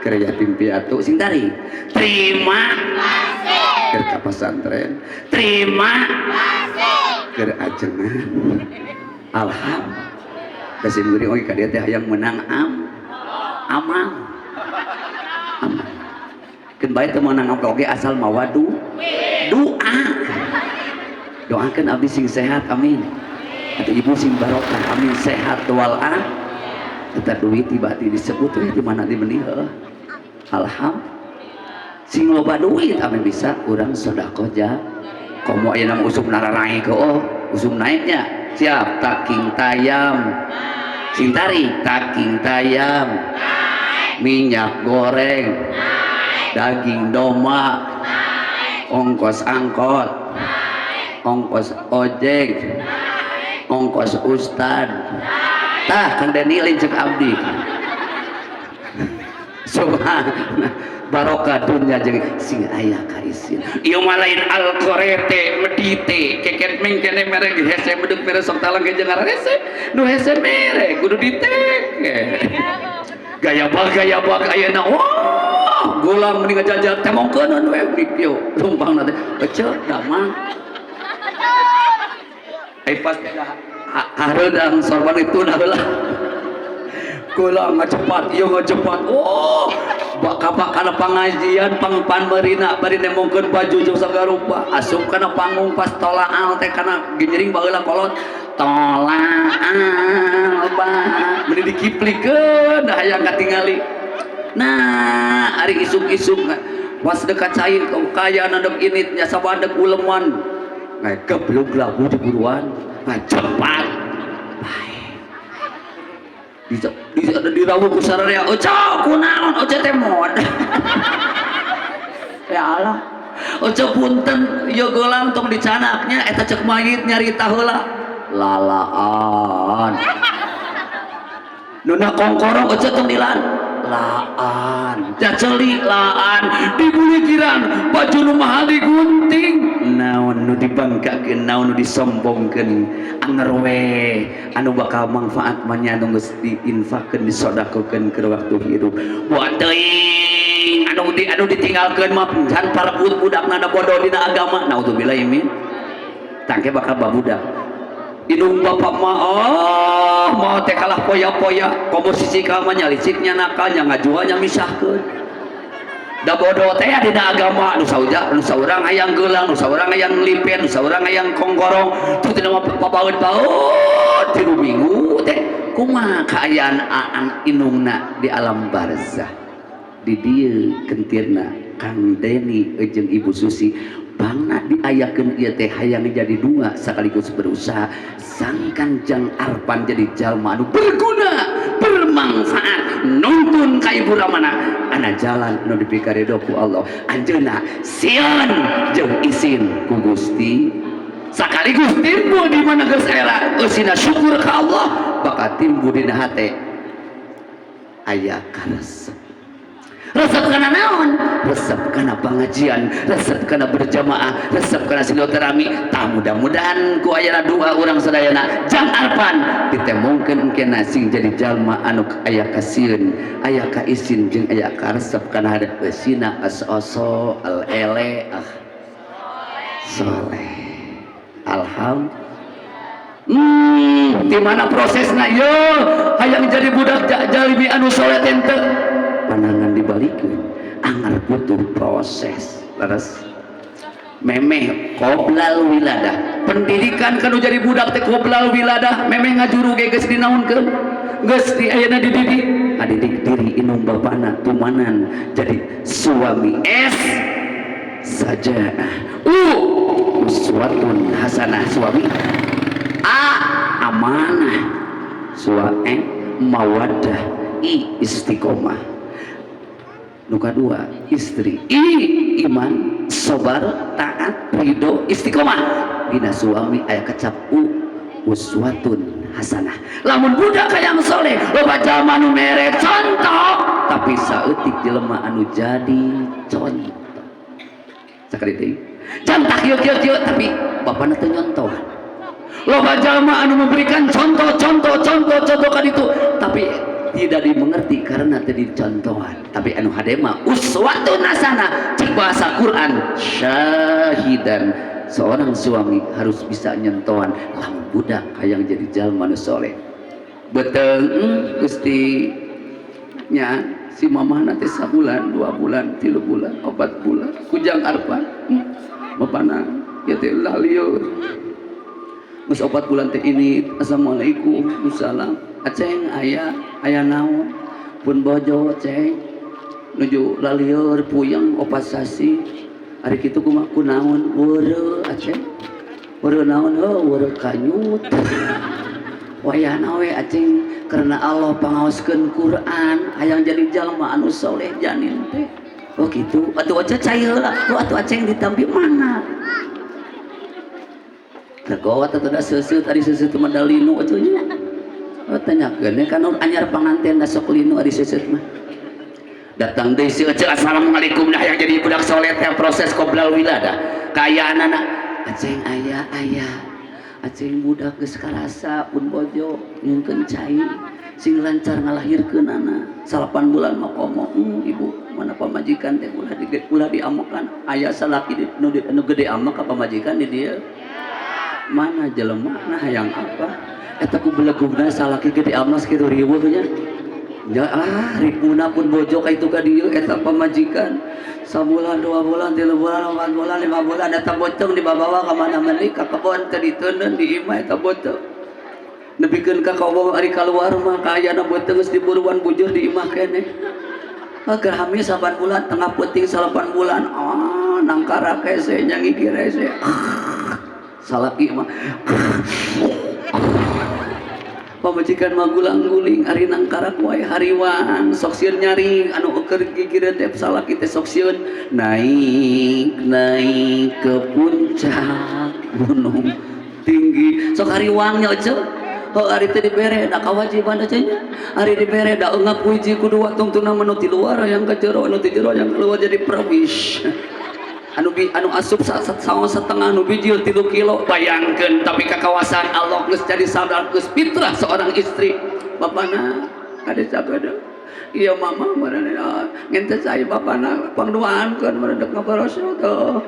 Speaker 1: keur yatim piatu sing tarik, terima keur ka pesantren, terima keur ajengan. Alhamdulillah. Kasim geuning oge ka dieu teh hayang menang amal. Amal. Keun bae teu meunang amal oge asal mawa doa. Doakeun abdi sing sehat, amin. Atau ibu sing barokah, amin, sehat wal ah. Eta duit tiba-tiba disebut we di mana di meni heuh. Alhamdulillah. Sing loba duit amin bisa urang sedekah ja. Komo ayeuna mah usum nararaek heuh, usum naiknya. Siap taking tayam. Sing tarik taking tayam. Minyak goreng. Daging domba. Ongkos angkot. Ongkos ojek. Ongkos ustad. Tah Kang Deni lain cek abdi. Subhanallah. Barokah dunya jeung sing aya kaisin. Ieu mah lain alkorete medite keket mengkene mere hese medeng mere sok talang ge jeung hese nu hese mere kudu diteke. Gaya bag ayeuna wah gulang mending ngajajal temongkeun we kieu lumpangna teh eceu damang. Ai pas hareudang sorban itu nah heula. Gulang ngacepat ieu ngacepat. Oh bakal kana pangajian pangpan marina bari nemongkeun baju jeung sagarupa asup kana panggung pas tolaal teh kana ginjering baheula kolot tolaal ba meni dikiplikeun hayang katingali. Nah ari isuk-isuk pas dekat cai kaya nandep init nya sabandek uleman ngageblug labu di buruan ngacepat bae di dirawuh ku sararea oca kunaon oca teh mod. Ya Allah oca punten ieu geulang tong dicanaknya eta cek mayit nyarita heula lalaan nuna kongkorong oca tong dilan laan jaceli laan dibulikiran baju nu mahal digunting naon nu dibanggakeun naon nu disombongkeun anger we anu bakal manfaat mah nya nu geus diinfakkeun disodakokeun keur waktu hirup buat teuing anu ditinggalkeun mah can parebut budakna da bodoh dina agama naudzubillah min tangke bakal babudak indung bapak mah oh mau teh kalah poya-poya komposisi ka mah nya liciknya nakalnya ngajualnya misahkeun da bodoh teh dina agama nu sauja nu saurang hayang geulang nu saurang hayang limpen nu saurang hayang kongkorong tuh tina mah pabaeut-baeut 3 minggu teh kumaha kaayaan aan indungna di alam barzah di dieu kentirna Kang Deni jeung Ibu Susi bangna diayakeun ieu teh hayang jadi dua sekaligus berusaha sangkan jang Arpan jadi jalma anu berguna bermanfaat nuntun ka Ibu Ramana ana jalan nu dipikaredo ku Allah anjeunna sieun jeung isin ku Gusti sekaligus timbul di mana geus era eusina syukur ka Allah bakal timbul dina hate aya karesep resep kana naon resep kana pengajian resep kana berjamaah resep kana silaturahmi tah mudah-mudahan ku ayana doa urang sadayana jang Arpan ditemongkeun engkena sing jadi jalma anu aya kasieun aya kaisin jeung aya karesep kana hadap eusina as-oso al ele ah soleh alhamdulillah. Di mana prosesna yo hayang jadi budak jalimi anu soleh teh panangan dibalikeun angar butuh proses leres memeh qoblal wiladah pendidikan kanu jadi budak teh qoblal wiladah memeh ngajuru ge geus dinaonkeun geus di ayeuna dididik ngadidik diri indung bapana tumanan jadi suami S saja U uswatun hasanah suami A amanah suami mawaddah I istiqomah nu kadua istri I iman sabar taat ridho istiqomah dina suami aya kecap U uswatun hasanah lamun budak hayang soleh loba jalma nu mere contoh tapi saeutik jelema anu jadi contoh. Sakali deui jantak kieu kieu kieu, tapi bapana teu nyontohan. Loba jalma anu memberikan contoh contoh contoh contoh kan itu, tapi tidak dimengerti karena teu dicontohan. Tapi anu hade mah uswatun hasanah, cek bahasa Quran syahidan. Seorang suami harus bisa nyentohan lamun budak hayang jadi jalma nu soleh. Betul, Gusti nya, si mamah nanti sabulan, 2 bulan, 3 bulan, 4 bulan kujang arpan, bapana ya teh lalieur. Geus 4 bulan teh ini, assalamualaikum, salam, aceng aya aya naon pun bojo ceng nuju lalieur puyeng 4 sasi. Ari kitu kumaha, kunaon weureu aceng? Weureu naon? Heuh, weureu kanyut. Wayahna we aceng, karena Allah pangaoskeun Quran, hayang jadi jalma anu soleh janin teh. Oh gitu, atuh aja cai heula. Oh atuh aceng ditampi mana. Regot atuh da seuseut, ari seuseut mah da linu atuh nya. Oh tanyakeun kan anyar panganten da sok linu ari seuseut mah. Datang deui si Ece, assalamualaikum, dah yang jadi budak soleh teh proses qoblal wiladah. Kaayaan anak aceng aya aya aceng budak geus karasa pun bojo nyungkeun cai sing lancar ngalahirkeun anak 9 bulan mah komo. Ibu mana pamajikan teh ulah di ulah diamekan, aya salaki di, nu, di, nu gede amek ka pamajikan di dieu mana jelema. Nah, hayang apa eta ku belegugna salaki gede amek kitu riweuh nya ya. Ah, ripuna pun bojo ka itu ka dieu eta pamajikan sabulan, 2 bulan, 3 bulan, 4 bulan, 5 bulan, eta botong dibawa ka mana meuli ka kebon teu diteundeun di imah. Eta botong nepikeun ka kobong, ari kaluar mah kaayana beuteung geus diburuan bujur di imah keneh. Agar hamil 8 bulan, tengah peuting 8 bulan, ah nangkara kese nyangigi rese salaki mah, pamajikan mah gulang guling ari nangkarak wae hariwang sok sieun nyari anu keur gigireun teh. Salaki teh sok sieun naik naik ke puncak gunung tinggi, sok hariwangnya ece. Oh, ari teh dibere da kewajiban aja nya. Ari dibere da eungap hiji kudu tungtungna mah nu ti luar yang ka jero, anu ti jero yang keluar, jadi perwis anu bi, anu asup saung setengah, anu bijil 3 kilo, bayangkeun. Tapi ka kawasan Allah geus jadi sadar, geus fitrah seorang istri. Bapana ada sagede iya mama marana ngente saya bapana pangduaankeun meredek ngabarosot tuh.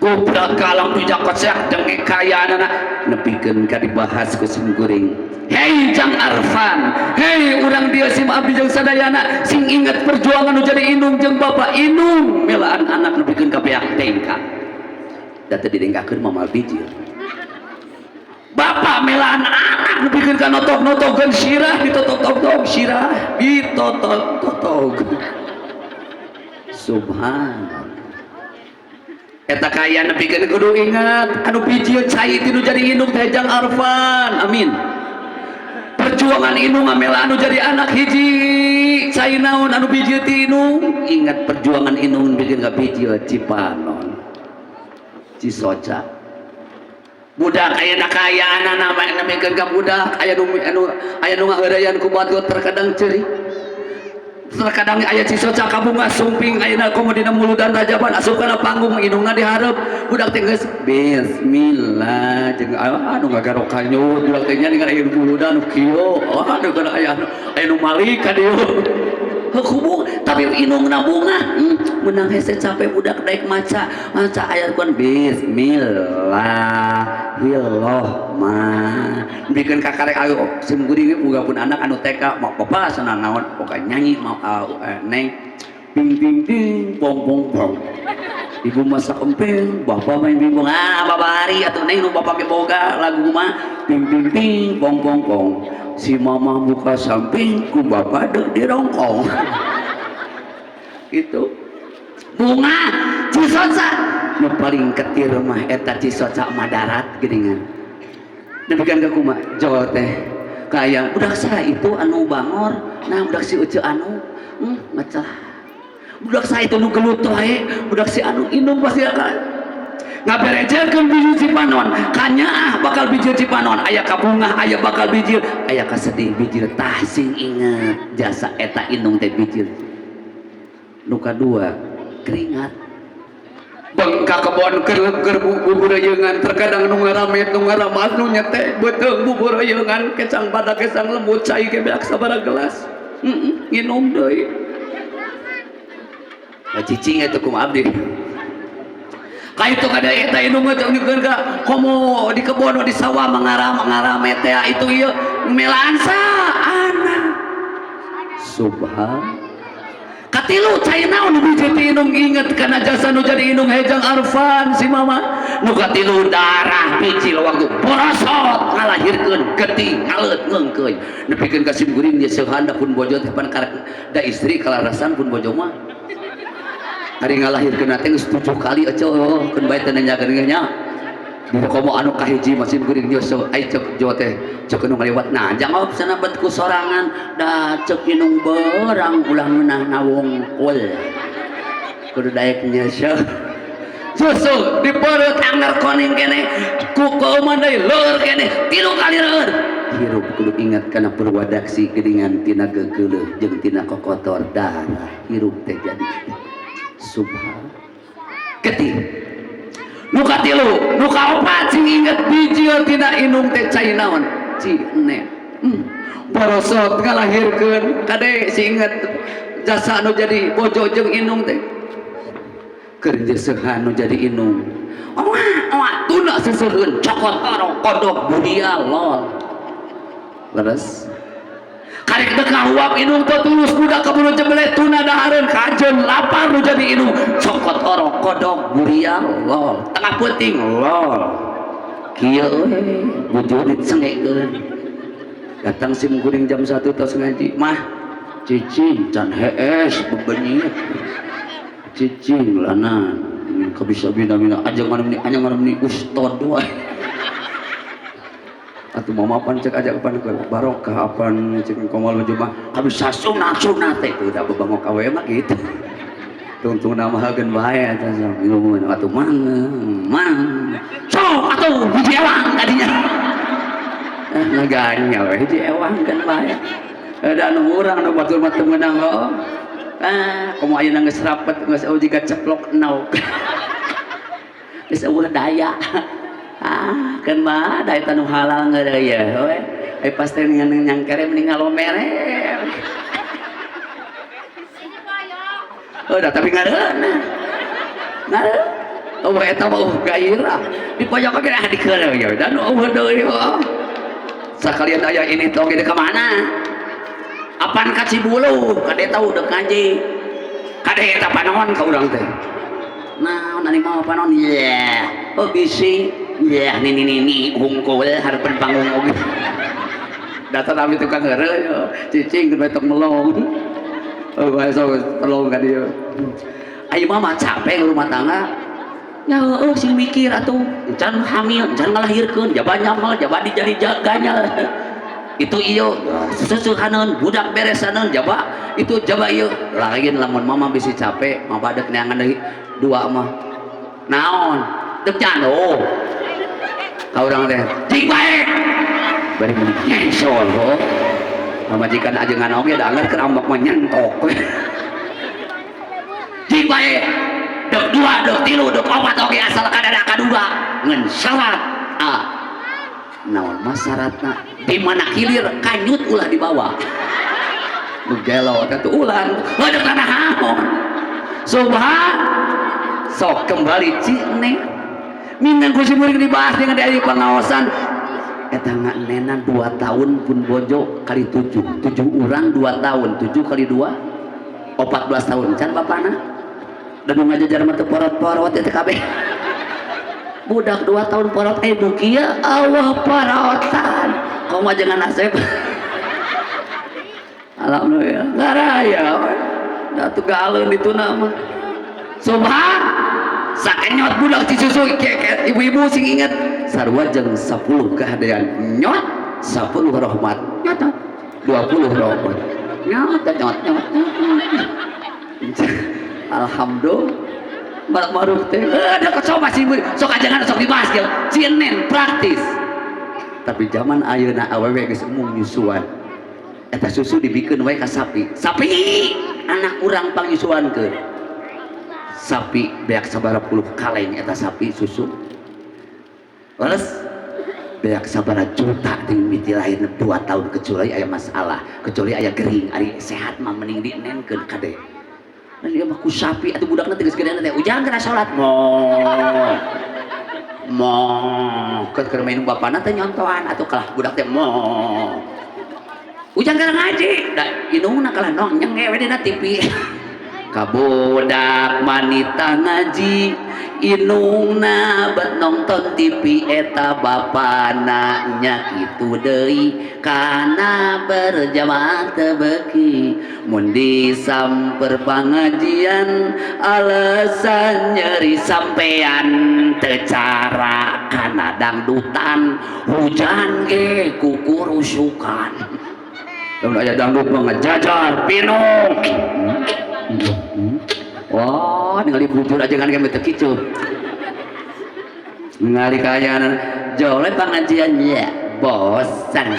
Speaker 1: Gobrak kalang bijak kocak dengek kaya anak nepikeun ka dibahas ku simkuring. Hei Jang Arfan, hei urang dia sim abdi jeung sadayana, sing ingat perjuangan nu jadi indung jeung bapak indung melaan anak nepikeun ka beak dengkak. Da teu didengkakeun moal bijil. Bapak melaan anak nepikeun ka notok-notokeun sirah ditotok-totok, sirah ditotok-totok. Subhanallah. Eta kaya nepikeun kudu ingat anu bijil cai ti nu jadi indung teh Jang Arfan. Amin. Perjuangan indung ngamela anu jadi anak hiji cai naon anu bijil ti indung. Ingat perjuangan indung bikin ka bijil Cipanon, Cisoca. Budak aya kaayaan nama nepikeun ka budak aya nu anu aya nu ngaheureuyan ku batur, terkadang ceurik, terkadang aya Cisoca kabunga sumping. Ayeuna komo dina muludan rajaban asup kana panggung, indungna dihareup, budak teh geus bismillah jeung anu ngagarok kanyut. Budak teh nya ningali aya muludan nu kieu, aduh, kana aya aya nu malik ka dieu. Hubung tapi indungna bunga, menang hese capek budak daek maca maca ayat Quran bismillahirrahman bikin kakarek ayo sim kuring boga pun anak anu TK mau bapak senang naon pokoknya nyanyi mau neng ping ping ping pong pong pong, ibu masak emping, bapak main bimbong. Ah, bapak hari atau neng nu bapak ge boga lagu mah ping ping ping pong pong pong, si mama buka samping ku bapak dek dirongkong itu bunga Cisoca. Nu paling ketir mah eta Cisoca madarat geuningan demikian ke kumaha jol teh kaya budak saya itu anu bangor. Nah, budak si Uce anu ngecelah, budak saya itu nu gelut wae, budak si anu. Indung pasti akan ngaberejekeun bijil Cipanon kanyaah bakal bijil Cipanon, aya kabungah, aya bakal bijil, aya kasedih bijil. Tah, sing inget jasa eta indung teh bijil. Nu kadua Keringat. Bengka kebon keur bubureyeungan terkadang nu ngaramet nu ngaramat nu nyetek beuteung bubureyeungan kecang badak kecang lembut cai ge beak sabaraha gelas. Heeh, nginum deui. Cicing eta kumaha abdi. Ka itu kada eta indung teh unjukkeun ka komo di kebon di sawah mangaram teh itu ieu melaan anak. Subhan. Katilu cai naon biji ti indung inget kana jasa nu jadi indung hejang Arfan si mama. Nu katilu darah biji waktu borosot ngalahirkeun getih ngaleut ngeungkeuy. Nepikeun ka sim kuring seuhan da pun bojo teh pan karek da istri kalarasan pun bojo mah. Ari ngalahirkeun teh geus 7 kali eceuh keun bae teh nanyakeun nya. Di komo anu kahiji masih kuring nyusu ai cek jo teh cek nu ngaliwat nah jangop sana bet ku sorangan da cek inung berang ulah ngeunah nawungkul. Kudu daek nyeuseut. Susu di perut anggar koning kene ku kauman deui leur kene 3 kali leur. Hirup kudu ingat kana purwadaksi geuningan tina gegeuleuh jeung tina kokotor darah hirup teh jadi subhan getih. Nu katilu, nu kaopat sing inget bijil tina indung teh cai naon? Cine. Borosot ngalahirkeun kade si inget jasa nu jadi bojo jeung indung teh. Keur jeuseuhan nu jadi indung. Oa oa tuna seseuheun cokot orok kodok budia lol. Leres. Karek teu kahuap indung teh tulus budak kaburu jebele tuna dahareun kajeun lapar nu jadi indung cokot orok kodok buria lol tengah peuting lol kieu we bujur dicengekeun datang sim kuring jam 1 tos ngaji mah cicing can hees bebenyit cicing lana kabisa bina-bina aja nganem ni aja nganem ni ustad wae atuh mama pan cek aja pan barokah apan cek komal maju mah kabisa sunat sunat teh udah bebangok awe mah gitu tungtung nama hageun bae eta sok ilmu atuh mang mang sok atuh hiji ewang tadinya ngaganya we hiji ewang kan bae da anu urang nu batur mah teu meunang heuh ah komo ayeuna geus rapet geus eueuh jiga ceplok nauk geus eueuh daya. Ah, kan mah da eta nu halal ngeureuy we. Ai pas teh nyangkere mending ngalomere. Oh, da tapi ngareuna. Ngareun. Oh, eta mah gairah. Di pojok ge ah dikeureuy ya. Da nu eueuh deui heuh. Sakalian aya ini tong ge ka mana? Apan ka Cibulu, kade tau deuk ngaji. Kade eta panon ka urang teh. Naon ari mah panon? Yeah. Oh bisi. Ya, nini nini hungkul harapan panggung oge. Datang abi tukang heureuy cicing keur betok melong. Oh, bae sok melong ka dieu. Ayeuna mah capek rumah tangga. Ya heueuh sing mikir atuh, can hamil, can ngalahirkeun, jaba nyamal, jaba dijadi jaganya. Itu ieu susuhaneun, budak beresaneun, jaba itu jaba ieu. Lain lamun mama bisi capek, mah badek neangan deui dua mah. Naon? Dek jando. Ka urang teh cing bae bari mun nyensol ho pamajikan ajengan oge da anggar keur ambek mah nyentok cing bae dek dua dek tilu dek opat oge asal kadada kadua ngan syarat ah naon mah syaratna di mana hilir kanyut ulah dibawa nu gelo teh tuh ulah heuh tanah haon subhan sok kembali cine minang ku si muring dibahas dengan dari pengawasan eta ngenenan 2 tahun pun bojo kali 7 7 orang 2 tahun 7 kali 2 14 tahun can bapana dan nu ngajajar mah teu porot-porot eta kabeh budak 2 tahun porot nu kieu Allah porotan komo jangan nasib alhamdulillah ngaraya da tuh galeun dituna mah subhan sakenyot budak ci susu ibu-ibu sing inget sarua jeung 10 kahadean nyot 10 rahmat nyot 20 rahmat nyot nyot nyot alhamdulillah maruf teh ada coba sih sok ajangan sok dibahas ge cinen praktis tapi zaman ayeuna awewe geus embung nyusuan eta susu dibikeun wae ka sapi sapi anak urang pangnyusuankeun Sapi beak sabaraha puluh kaleng eta sapi susu. Leres, beak sabaraha juta ting miti lahir 2 tahun, kecuali aya masalah, kecuali aya gering. Ari sehat mah mending dienenkeun, kade. Nah, dia mah ku sapi atuh budakna teh geus gede teh ujang kana salat mo mo keur keur main bapana teh nyontohan atuh kalah budak teh mo ujang kana ngaji da indungna kalah nong nyenge we dina TV kabudak manita ngaji, indungna bet nonton TV. Eta bapana nya kitu deui, kana berjamaah teu beuki, mun disamper pangajian alasan nyeri sampean teu cara kana dangdutan, hujan ge kukurusukan. Lamun aya dangdut mah ngajajar pinuh. Wah, ningali bujur aja kan kami teu kitu. Ningali kaayaan jole pengajian ya bosan.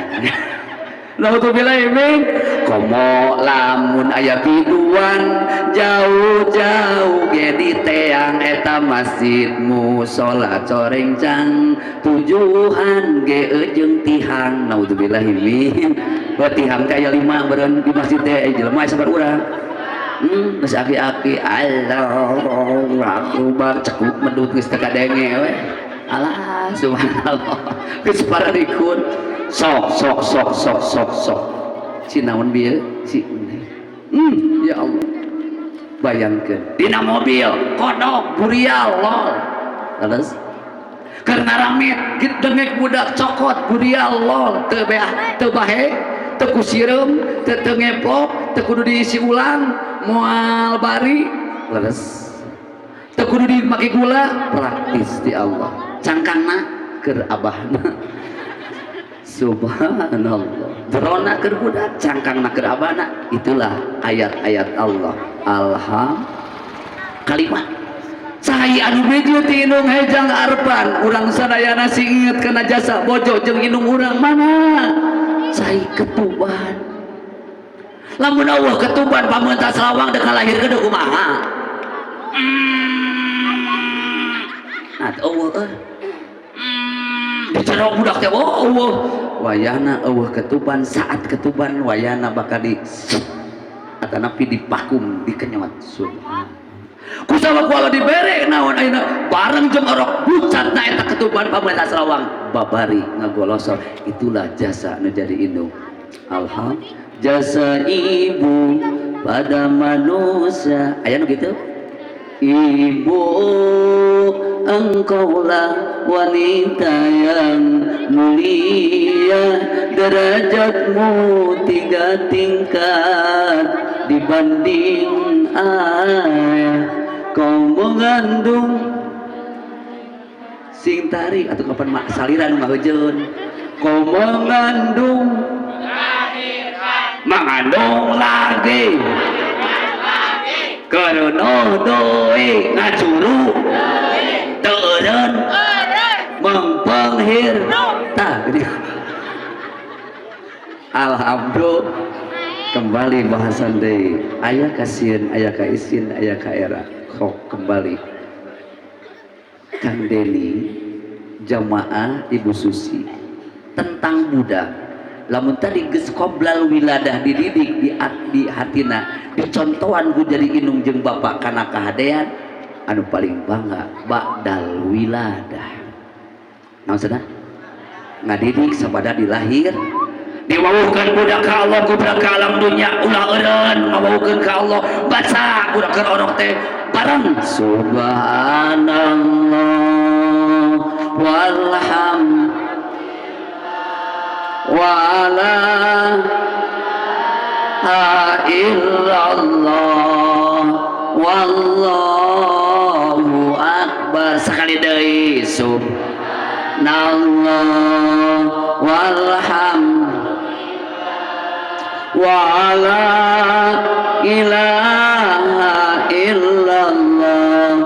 Speaker 1: Naudzubillah min. Komo lamun aya biduan jauh-jauh ge diteang eta masjid musala corencang tujuhan ge jeung tihang. Naudzubillah min. Wah, tihang teh aya 5 beureun di masjid teh jelema sabar urang. Geus aki-aki Allahu akbar cekuk medut geus teu kadenge we. Alah, subhanallah. Geus pararikun. Sok sok sok sok sok sok. Si naon bieu? Si ya Allah. Bayangkeun dina mobil kodok burial lol. Terus keur ngaramit dengek budak cokot burial lol teu beah teu bahe teu ku sireum teu teu ngeplok teu kudu diisi ulang moal bari. Leres, teu kudu dimake gula, praktis di Allah cangkangna keur abahna. Subhanallah, jerona keur budak, cangkangna keur abahna. Itulah ayat-ayat Allah. Alham kalimat cai anu bejo ti indung hejang arpan urang sadayana singet kana jasa bojo jeung indung urang. Mana cai ketuban? Lamun Allah ketuban pameuntas lawang dek lahir gede kumaha? Nah, eueuh euy. Bicara budak teh, oh, eueuh. Wayahna eueuh ketuban, saat ketuban wayahna bakal di atanapi dipakum dikenyot. Subhanallah. Ku sabab ku Allah dibere naon ayeuna bareng jeung orok bucatna eta ketuban pameuntas lawang babari ngagolosor. Itulah jasa nu jadi indung. Alhamdulillah, jasa ibu pada manusia aya nu kitu. Ibu, engkaulah wanita yang mulia, derajatmu tiga tingkat dibanding ayah. Kau mengandung sing tarik atau kapan mak salira nu ngahujeun. Kau mengandung, mengandung lagi, karena doi ngajuru teu eureun mengpenghir tah gini. Alhamdulillah, kembali bahasan deui aya kasieun, aya ka isin, aya ka era. Kok kembali Kang Deni, jamaah, Ibu Susi, tentang budak. Lamun tadi geus qoblal wiladah dididik di hatina, dicontohan ku jadi indung jeung bapak kana kahadean, anu paling bangga ba'dal wiladah naon cenah ngadidik sabada dilahir, diwawuhkeun budak ka Allah, ku budak ka alam dunya ulah eureun ngawuhkeun ka Allah. Baca budak keur orok teh bareng subhanallah walham wala illallah wallahu akbar. Sekali deui, subhanallah walham wala ilaha illallah.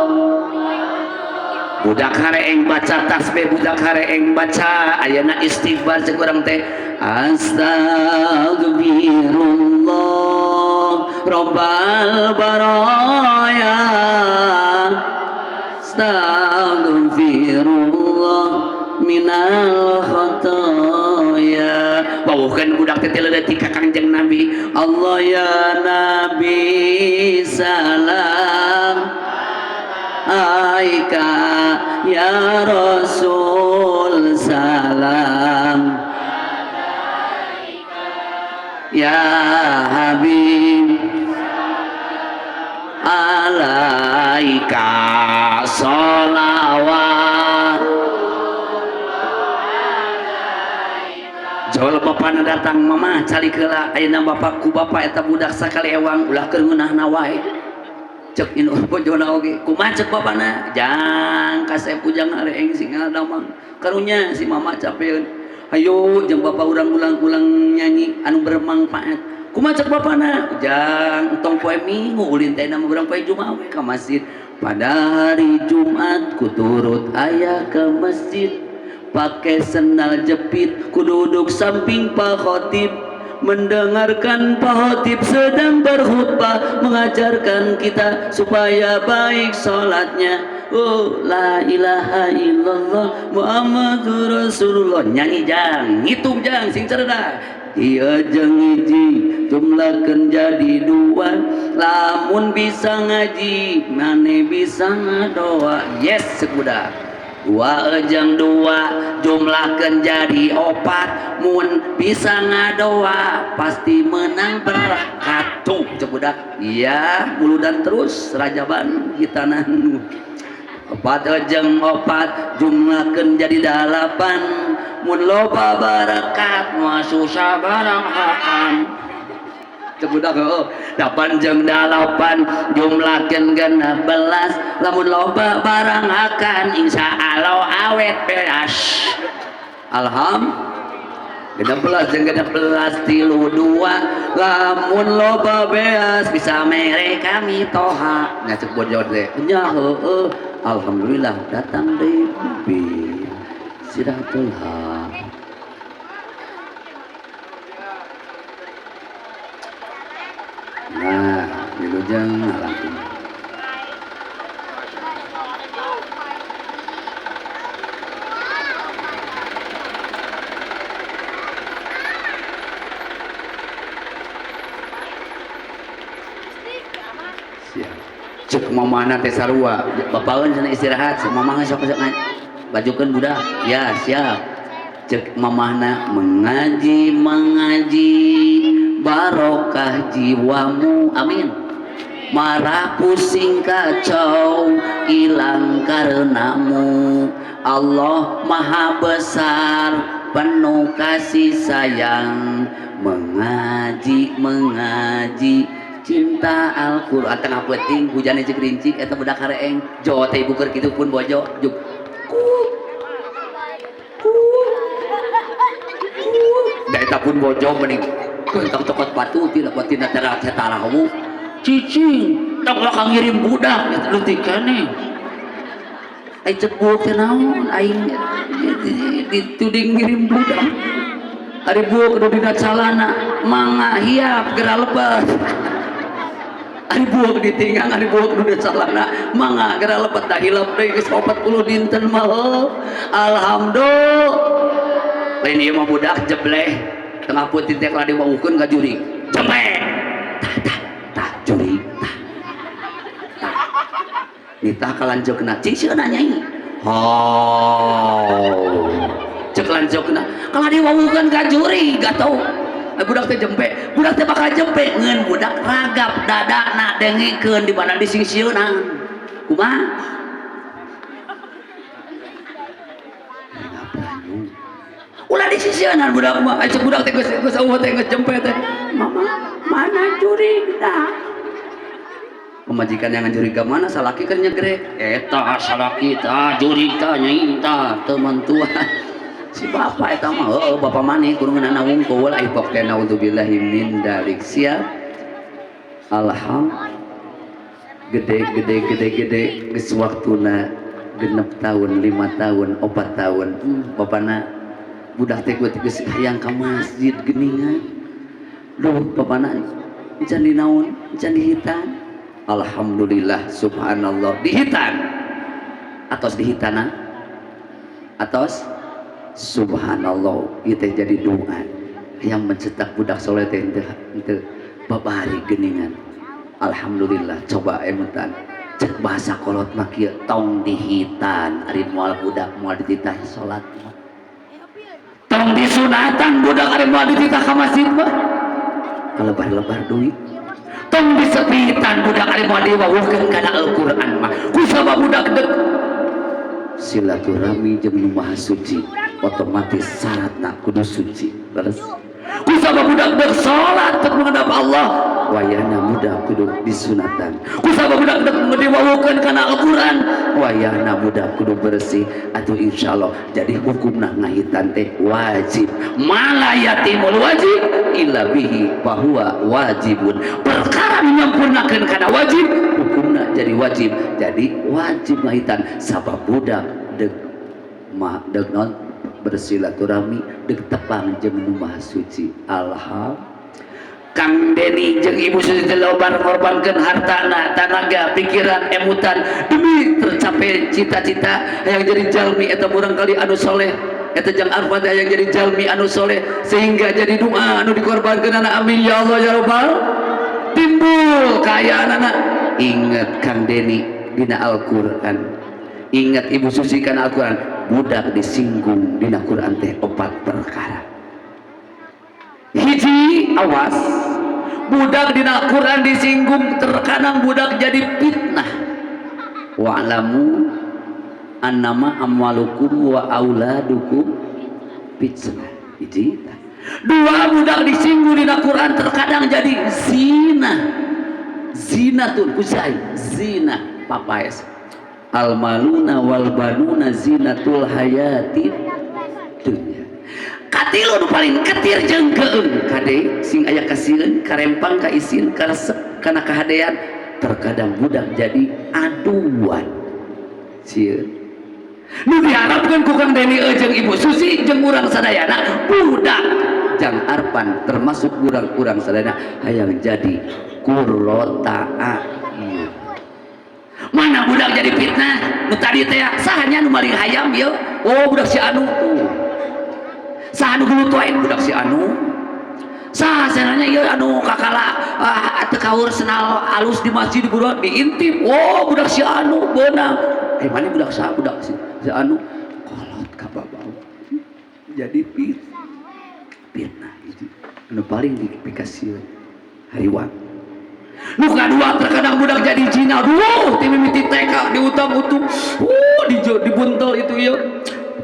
Speaker 1: Budak hareeng baca tasbih, budak hareeng baca ayeuna istighfar cek urang teh astagfirullah robbal baraya. Astaghfirullah minal khotoya. Wawuhkeun budak teh leutik ka Kangjeng Nabi. Allah ya Nabi salam alaika ya Rasul salam alaika ya Habib alaika sholawat. Jol bapana datang mama calik heula ayeuna bapak ku bapak eta budak sakali ewang ulah keur ngeunahna wae. Cek inu bojona oge kumaha cek bapana jang kasep ujang hareeng sing ngadamang karunya si mama capeun ayo jeung bapak urang ulang-ulang nyanyi anu bermanfaat kumaha cek bapana ujang entong poe Minggu ulin teh nama urang poe Jumat we ka masjid. Pada hari Jumat ku turut ayah ke masjid pakai sendal jepit ku duduk samping Pak Khotib mendengarkan Pak Khotib sedang berkhutbah mengajarkan kita supaya baik sholatnya. Oh la ilaha illallah Muhammadur Rasulullah. Nyanyi jang, ngitung jang sing cerdas. Iya jeung hiji jumlahkeun jadi dua lamun bisa ngaji mane bisa ngadoa. Yes sekuda dua ejeng dua jumlahkeun jadi opat mun bisa ngadoa pasti menang berkat. Tuh cek budak iya muludan terus rajaban hitanan. Opat ejeng opat jumlahkeun jadi dalapan mun loba barakat mah susah barang akan. Cek budak heuh delapan jeung dalapan jumlahkeun 16 lamun loba barang akan insya Allah awet beas. Alhamdulillah 16 jeung 16 tilu dua lamun loba beas bisa mere kami toha. Nya cek bojo teh nya heueuh alhamdulillah datang deui mobil Siratul Haq. Nah, wilujeng langsung. Siap. Cek mamana teh sarua, bapaeun cenah istirahat, mamah sok sok bajukeun budak. Ya, siap. Cek mamahna mengaji mengaji barokah jiwamu, amin. Marah pusing kacau hilang karenamu. Allah maha besar penuh kasih sayang. Mengaji mengaji cinta Al-Qur'an. Tengah peuting hujan cek rincik eta budak hareeng jo teh ibu keur kitu pun bojo juk kuk kuk kuk da eta pun bojo mending tong cokot batu tidak buat tindak terat setarahu cicing tong bakal ngirim budak leutik keneh ai cek buuk teh naon aing dituding ngirim budak ari buuk nu dina calana mangga hiap geura lebet ari buuk ditinggang ari buuk nu dina calana mangga geura lebet da hilap deui geus 40 dinten mah. Alhamdulillah lain ieu mah budak jebleh tengah putih teh kalau diwawuhkeun ka jurig jempe tah tah tah jurig tah tah nitah ka lanceukna cing sieuna nyai oh cek lanceukna kalau diwawuhkeun ka jurig atuh budak teh jempe budak teh bakal jempe ngeun budak ragap dadana dengekeun di mana disingsieunan kumaha. Ulah disisieunan budak mah, cek budak teh geus geus eueuh teh geus jempe teh. Mama, mana jurig dah? Pemajikan yang jurig ka mana salaki kan nyegrek. Eta salaki tah jurig tah nyai tah teu mantuan. Si bapak eta mah heueuh bapak maneh kudu ngeunana wungkul ai pok teh naudzubillahi min dzalik. Siap. Alhamdulillah. Gede gede gede gede geus waktuna 6 tahun, 5 tahun, 4 tahun. Bapana budak teh geus hayang ka masjid geuningan. Duh bapana can di naon, can dihitan. Alhamdulillah subhanallah dihitan. Atos dihitana atos. Subhanallah, ieu teh jadi doa yang mencetak budak soleh teh henteu babari geningan. Alhamdulillah, coba emutan cek bahasa kolot mah kieu, tong dihitan ari moal budak moal dititah salat mah, tong disunatan budak ari moal dititah ka masjid mah, kalebar-lebar duit, tong disepitan budak ari moal diwawuhkeun kana Al-Qur'an mah. Kusabab budak dek silaturahmi jeung Nu Maha Suci, otomatis syaratna kudu suci. Leres. Kusabab budak dek salat teu menghadap Allah, wayahna budak kudu disunatan. Kusabab budak dek diwawuhkeun kana Al-Qur'an, wayahna budak kudu bersih. Atau insyaallah jadi hukumna ngahitan teh wajib. Ma la yatimul wajib illa bihi fahuwa wajibun. Perkara menyempurnakeun kana wajib, hukumna jadi wajib. Jadi wajib ngahitan sabab budak dek ma dek non bersilaturahmi, dek tepang jeung Nu Maha Suci. Alhamdulillah, Kang Deni jeung Ibu Susi teh lobar ngorbankeun hartana, tanaga, pikiran, emutan demi tercapai cita-cita yang jadi jalmi eta murangkali anu soleh. Eta jang Arfan yang jadi jalmi anu soleh sehingga jadi doa anu dikorbankeun anak, amin ya Allah ya Rabbal, timbul kaayaan anak. Ingat Kang Deni dina Al-Qur'an, ingat Ibu Susi kana Al-Qur'an, budak disinggung dina Quran teh opat perkara. Hiji, awas, budak dina Quran disinggung terkadang budak jadi fitnah. Wa'lamu annama amwalukum wa auladukum fitnah. Hiji. Dua, budak disinggung dina Quran terkadang jadi zina. Zinatun kusai zina papaes almaluna wal banuna zinatul hayati dunya. Katilu, nu paling ketir jeung keung, kade sing aya kasieun, karempang, ka isin, karesep kana kahadean, terkadang budak jadi aduan. Sieun nu diharapkeun ku Kang Deni jeung Ibu Susi jeung urang sadayana, budak jang Arpan termasuk urang-urang sadayana hayang jadi qurrota a'yun. Mana budak jadi fitnah nu tadi teh, sahanya nu maling hayam ieu? Oh, budak si anu tuh. Saha nu gelut wae? Budak si anu. Saha cenah ieu anu kakala teu kaur senal alus di masjid, budak diintip? Oh, budak si anu beunang. Eh, mana budak saha? Budak si anu. Kolot ka babau jadi fitnah. Anu paling dipikasieun hariwang. Nu kadua, terkadang budak jadi zina. Duh, ti mimiti TK diutang-utung, di dibuntel itu ieu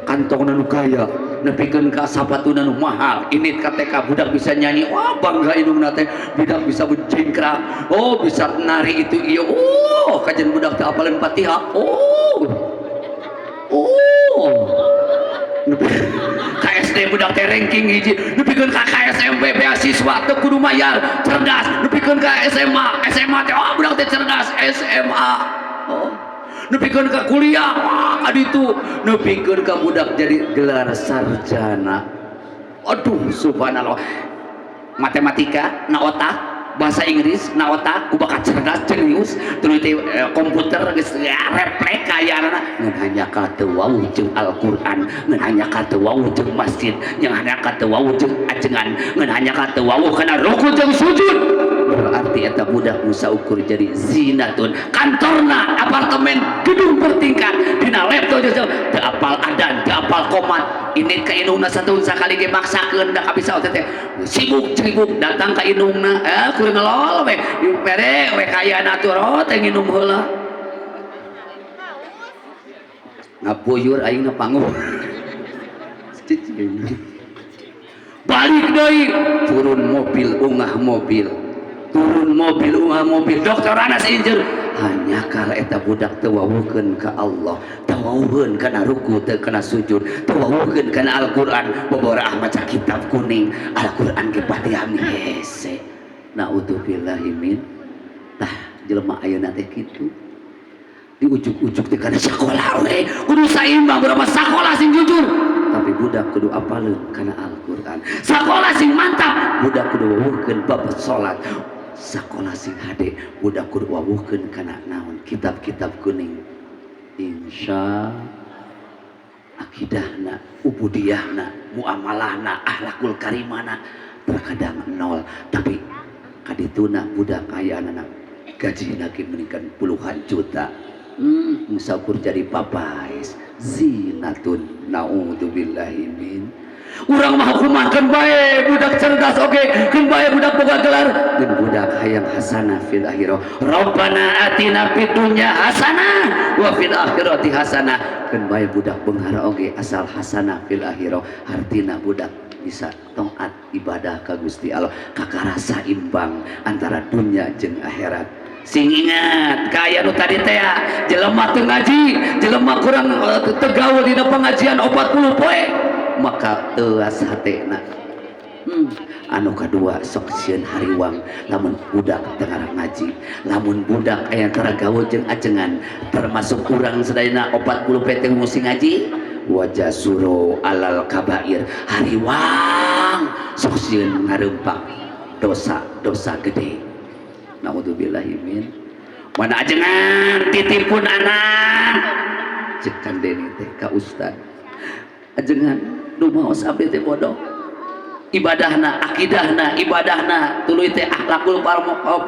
Speaker 1: kantongna nu kaya, nepikeun ka sapatuna nu mahal. Ini ka TK budak bisa nyanyi, wah, bangga indungna teh. Budak bisa berjingkrak, oh, bisa nari itu iya, oh, kajian budak teh apalin Fatihah, oh oh ka SD budak teh ranking hiji, nepikeun ka SMP beasiswa teu kudu mayar, cerdas, nepikeun ka SMA, SMA teh, oh, budak teh cerdas SMA, oh, nepikeun ka kuliah, wah, aditu, nepikeun ka budak jadi gelar sarjana. Aduh, subhanallah, matematika na otak, bahasa Inggris na otak, ku bakat cerdas jenius terus teh, komputer geus ya, refleks kaya anak. Ngan hanya ka teu wawuh jeung Al-Qur'an, ngan hanya ka teu wawuh jeung masjid, ngan hanya ka teu wawuh jeung ajengan, ngan hanya ka teu wawuh kana ruku jeung sujud, berarti eta budak nu saukur jadi zinatun. Kantorna apartemen gedung bertingkat, dina laptop teu apal adan, teu apal komat. Ini ka indungna satahun sakali ge maksakeun, da kabisa teh sibuk sibuk. Datang ka indungna, eh, kuring ngelol we, bere we kayana atuh teh nginum heula, ngabuyur aing na panggung. Balik deui, turun mobil ungah mobil, turun mobil ungah mobil, dokter Anas injur. Hanya kala eta budak teu wawuhkeun ka Allah, teu wawuheun kana ruku, teu kana sujud, teu wawuhkeun kana Al-Qur'an, bobora maca kitab kuning, Al-Qur'an ge Fatihah mi hese. Naudzubillahi min. Tah, jelema ayeuna teh kitu, di ujug-ujug teh kana sakola we kudu saimbang. Berapa sakola sing jujur, tapi budak kudu apaleun kana Al-Qur'an. Sakola sing mantap, budak kudu wawuhkeun bab salat. Sakola sing hade, budak kudu wawuhkeun kana naon, kitab-kitab kuning. Insya akidahna, ubudiyahna, muamalahna, akhlakul karimahna terkadang nol, tapi kadituna budak kaya anak gaji lagi meningkat puluhan juta, saukur jadi papais zinatun. Naudzubillahi min. Urang mah hukuman bae budak cerdas, oke keun bae budak boga gelar, dan budak hayang hasanah fil akhirah. Rabbana atina fid dunya hasanah wa fil akhirati hasanah. Keun bae budak beunghar oge, asal hasanah fil akhirah, hartina budak bisa taat ibadah ka Gusti Allah, kakarasa imbang antara dunia jeung akhirat. Sing ingat kaya nu tadi teh, jelema teu ngaji, jelema kurang teu gaul dina pengajian 40 poe, maka teuas hatena. Anu kadua, sok sieun hariwang lamun budak tengah ngaji, lamun budak aya tara gaul jeung ajengan, termasuk urang sadayana 40 poe teu musim ngaji. Wajah suro alal kabair, hariwang sok sieun ngarempak dosa-dosa gede. Naudzubillahi min. Mana ajengan titipun anak, cek Kang Deni teh ka ustad, ajengan nu maos abdi teh bodoh ibadahna, akidahna, ibadahna, tuluy teh akhlakul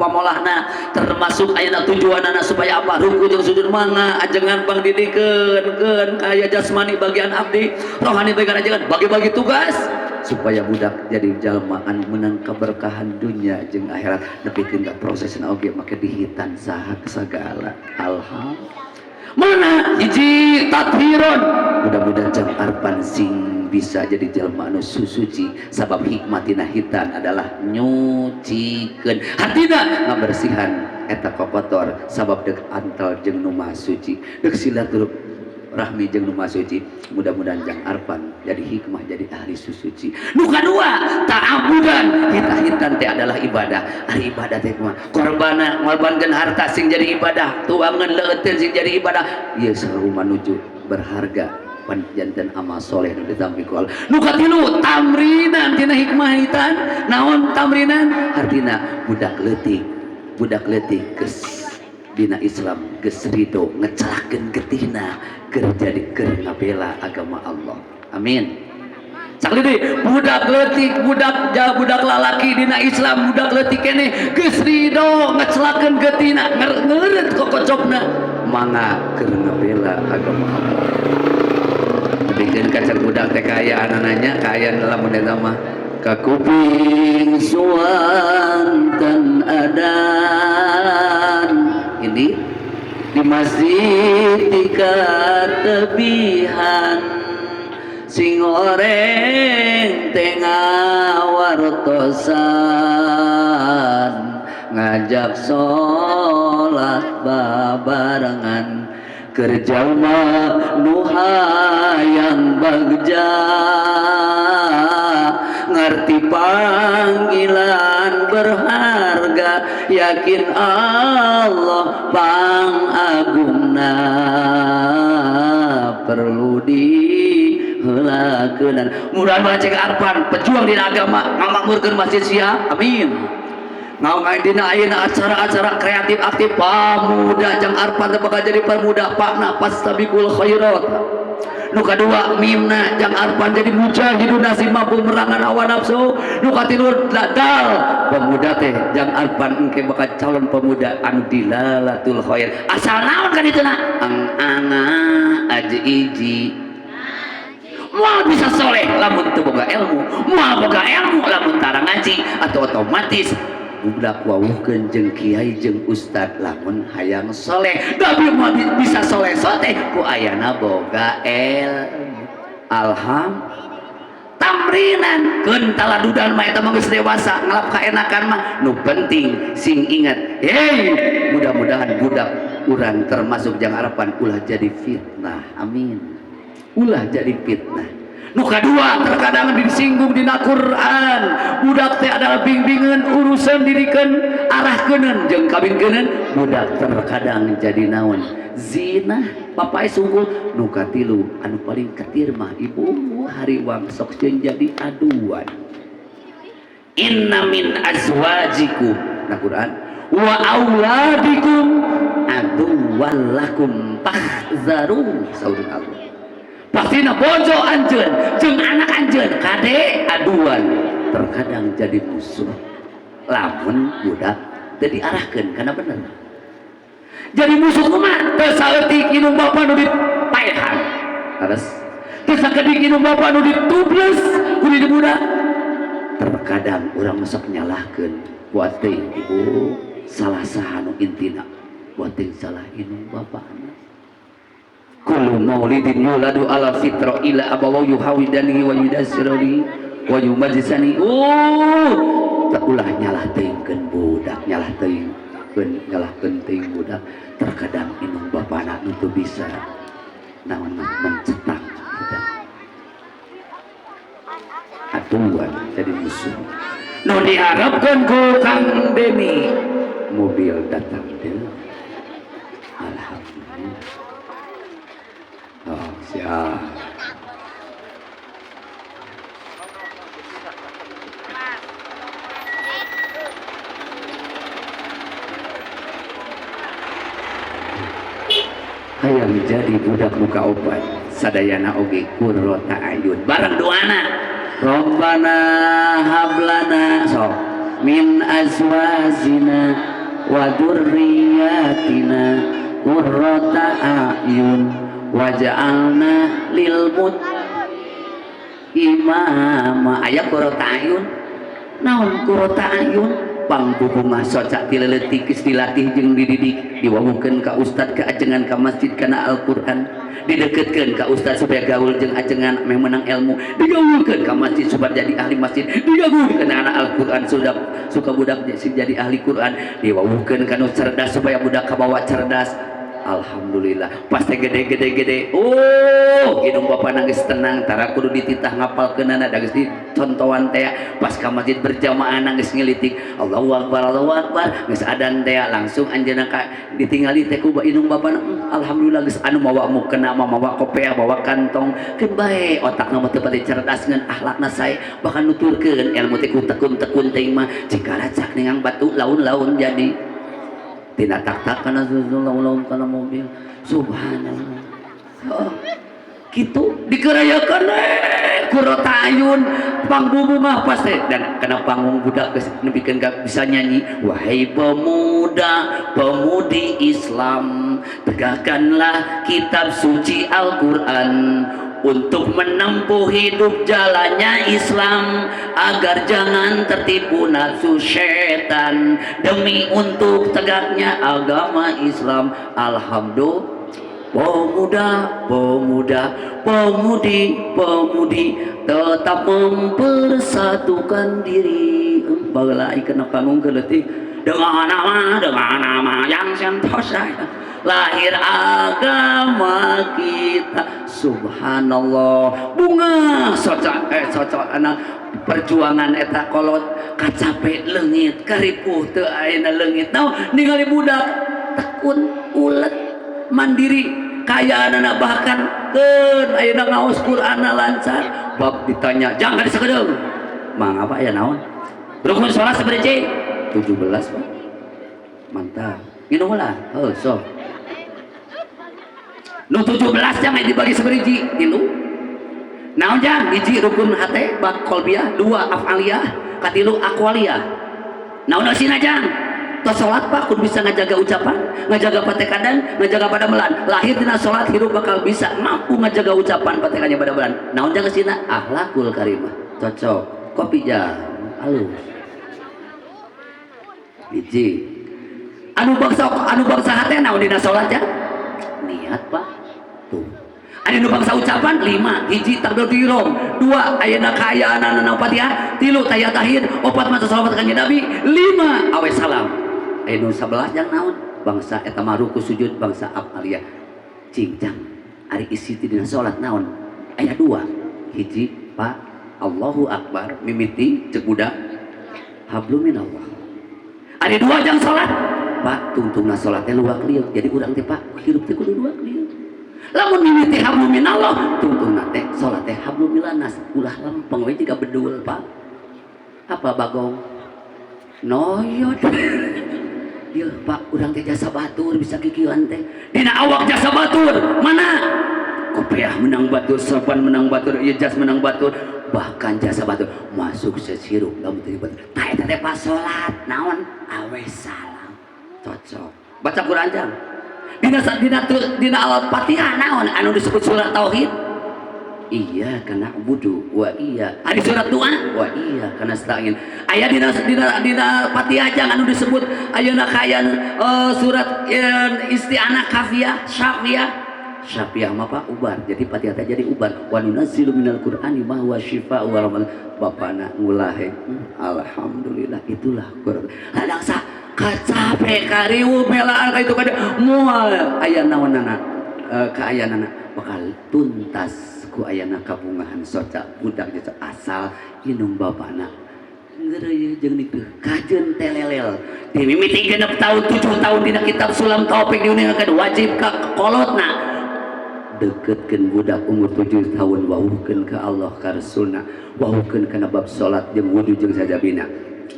Speaker 1: pamolahna, termasuk ayeuna tujuanana supaya apa, ruku jeung sujud. Mangga ajengan pangdidikeun keun kaya jasmani bagian abdi, rohani bagian ajengan, bagi-bagi tugas supaya budak jadi jalma anu menang keberkahan dunia jeung akhirat, nepikeun ka prosesna oge make dihitan saha sagala. Alhamdulillah. Mana hiji, tathiron, mudah-mudahan jang Arpan sing bisa jadi jelma anu susuci, sabab hikmatina hitan adalah nyucikeun hatina, ngabersihan eta kokotor, sabab dek antal jeung nu maha suci, dek silaturahmi jeung nu maha suci. Mudah-mudahan jang Arpan jadi hikmah, jadi ahli susuci. Nu kadua, ta'abudan. Hita-hitan teh adalah ibadah. Ari ibadah teh kumaha? Korbana, ngorbankeun harta sing jadi ibadah, tuangan leuteun sing jadi ibadah. Ieu selalu menuju berharga janten amal soleh nu ditampi ku Allah. Nu katilu, tamrinan. Tina hikmah hitan naon? Tamrinan artina budak leutik, budak leutik geus dina Islam, geus ridho ngecelakeun getihna keur jadi keur ngabela agama Allah. Amin. Sakali deui, budak leutik, budak ja, budak lalaki dina Islam, budak leutik keneh geus ridho ngecelakeun getihna, ngeureut kokocokna, mangga keur ngabela agama Allah. Bikin kacang budak teh kaya ananya kaya lamun eta mah kakuping suanten adan ini di masjid dikatebihan, sing oreng tengah wartosan, ngajak sholat babarengan, kerja nu hayang bagja, ngerti panggilan berharga, yakin Allah pangagungna, perlu diheulakeun. Mudah-mudahan cek Arpan pejuang di agama, ngamakmurkeun masjid siap. Amin. Ngaung dina ayeuna acara-acara kreatif aktif pemuda, jang Arpan teh bakal jadi pemuda pakna fastabiqul khairat. Nu kadua, mimna, jang Arpan jadi mujahidun nasi, mampu merangan hawa nafsu. Nu katilu, dal, pemuda teh jang Arpan engke bakal calon pemuda anu dilalatul khair. Asal naon kan itu na ang anga aji iji. Moal bisa soleh lamun teu boga ilmu, moal boga ilmu lamun tara ngaji, atau otomatis budak wawuhkeun jeung kiai jeung ustad lamun hayang soleh. Tapi moal bisa soleh soleh ku ayana boga ilmu. Alham tamrinan keun taladudan mah eta mah geus dewasa, ngalap kaenakan mah. Nu penting sing ingat, hey, mudah-mudahan budak urang termasuk jang harapan ulah jadi fitnah. Amin. Ulah jadi fitnah. Nu kadua, terkadang disinggung dina Quran, budak teh adalah bimbingan, urusan didikeun, arahkeuneun jeung kabingkeuneun. Budak terkadang jadi naon, zina, papai sungguh. Nu katilu, anu paling ketir mah ibu hariwang, sok jeung jadi aduan. Inna min azwajikum, nah Quran, wa auladikum. aduwwal lakum fahzaru saur Allah. Pastina bojo anjeun jeung anak anjeun kade aduan terkadang jadi musuh lamun budak teu diarahkeun kana bener. Jadi musuh kumaha? Teu saeutik indung bapa nu dipaehan. Terus teu sakedik indung bapa nu ditubles ku di budak. Terkadang urang sok nyalahkeun buat teuing ibu salah saha nu intina buat teuing salah indung bapana. Kullu maulidin yuladu ala fitra ila abawahu yuhawidani wa yudassirani wa yumajisani. Tak ulah nyalah teuingkeun budak, nyalah teuingkeun, nyalahkeun teuing budak. Terkadang indung bapana nu teu bisa naon mencetak budak. Aduan jadi musuh. Nu diharapkeun ku Kang Deni mobil datang deui. Alhamdulillah. Oh, siap. Hayang jadi budak muka opat sadayana oge qurrata ayun bareng doana Rabbana hablana sok min azwajina wa dzurriyyatina qurrata ayun waj'alna lil muttaqina imama. Aya qurrata ayun naon qurrata ayun pangbubungah soca ti leutik geus dilatih jeung dididik diwawuhkeun ka ustad ka ajengan ka masjid kana Al-Qur'an dideketkeun ka ustad supaya gaul jeung ajengan meh menang ilmu digaulkeun ka masjid supaya jadi ahli masjid digaulkeun anak Al-Qur'an sudah suka budak jadi ahli Qur'an diwawuhkeun ka nu cerdas supaya budak kabawa cerdas. Alhamdulillah pasti gede-gede-gede oh hidung bapak nangis tenang tara kudu dititah ngapalkeunana da geus dicontohan teh pas ka masjid berjamaah nangis ngilitik Allahu akbar Allahu akbar geus adan teh langsung anjeunna ka ditingali teh ku hidung bapak alhamdulillah geus anu mawa mukena mawa kopea mawa kantong keun bae otakna mah teu pati cerdas ngan akhlakna sae bahkan nuturkeun ilmu teh ku tekun-tekun teh mah cikaracak ningang batu laun-laun jadi tidak tak-tak karena susu laun-laun karena mobil subhanallah oh, gitu dikerayakan qurrata ayun pangbubungah pasti dan kena panggung budak geus nepikeun ka bisa nyanyi wahai pemuda pemudi Islam tegakkanlah kitab suci Al-Qur'an untuk menempuh hidup jalannya Islam agar jangan tertipu nafsu setan demi untuk tegaknya agama Islam. Alhamdulillah pemuda pemuda pemudi pemudi tetap mempersatukan diri. Bageula kena panggung keleutik dengan nama yang sentosa lahir agama kita. Subhanallah bunga soca soca anak perjuangan eta kolot kacape leungit karipuh teu ayeuna leungit naon ningali budak tekun ulet mandiri kayaanana bahkan keun ayeuna ngaos Qur'anna lancar bab ditanya jangan disakedeung mang apa aya naon rukun salat sabaraha 17 Pak mantap nginum lah heuh sok nu 17 jangan dibagi seberiji tilu naon jang hiji rukun hate bab qalbiyah dua afaliyah katilu aqwaliyah naon eusina jang tos salat Pak kudu bisa ngajaga ucapan ngajaga patekadan ngajaga padamelan lahir dina salat hirup bakal bisa mampu ngajaga ucapan patekannya padamelan naon jang eusina akhlakul karimah cocok kopi jang alus hiji anu bangsa hate naon dina salat jang niat Pak tuh ada nu bangsa ucapan 5 hiji takbiratul ihram 2 ayeuna kaayaanana Fatihah 3 tahiyat akhir 4 maca shalawat ka Nabi 5 awe salam aya nu 11 jang naon bangsa eta mah ruku sujud bangsa afaliyah cincang ari isi ti dina salat naon aya 2 hiji Pak Allahu akbar mimiti ceuk budak hablum minallah ari 2 jang salat Pak tungtungna salatnya luak lieu jadi urang teh Pak hirup teh kudu luak lieu lamun mimiti hablum minallah tungtungna teh salat teh hablum minanas ulah lempeng we jiga bedul Pak apa bagong noyot Ieu Pak, urang teh jasa batur bisa kikieuan teh. Dina awak jasa batur, mana? Kopiah menang batur, serban menang batur, ieu jas menang batur, bahkan jasa batur masuk sesirup lamun teu batur. Tah eta teh pas salat, naon? Awe salam. Cocok. Baca Quran jang. Dina dina dina Al-Fatihah naon anu disebut surat tauhid? Iyyaka na'budu wa iya. Ada surat doa wa iyyaka nasta'in. Aya dina dina dina Fatihah jang anu disebut ayeuna kaayaan surat isti'anah kafiyah, syafiyah. Syafiyah mah Pak ubar. Jadi Fatihah teh jadi ubar. Wa nunazzilu minal Qur'ani ma huwa syifaa'un wa rahmah. Bapana ngulahe. Alhamdulillah itulah Quran. Kadang sa kacape kariweuh melaan ka itu kada moal aya naonana kaayanana bakal tuntas ku ayana kabungahan soca budak jasa asal indung bapana ngeureuy jeung nikeuh kajeun telelel di mimiti 6 tahun 7 tahun dina kitab Sulam Taufik diuningakeun wajib ka kolotna deketkeun budak umur 7 tahun wawuhkeun ka Allah ka Rasulna wawuhkeun kana bab salat jeung wudu jeung sajabina.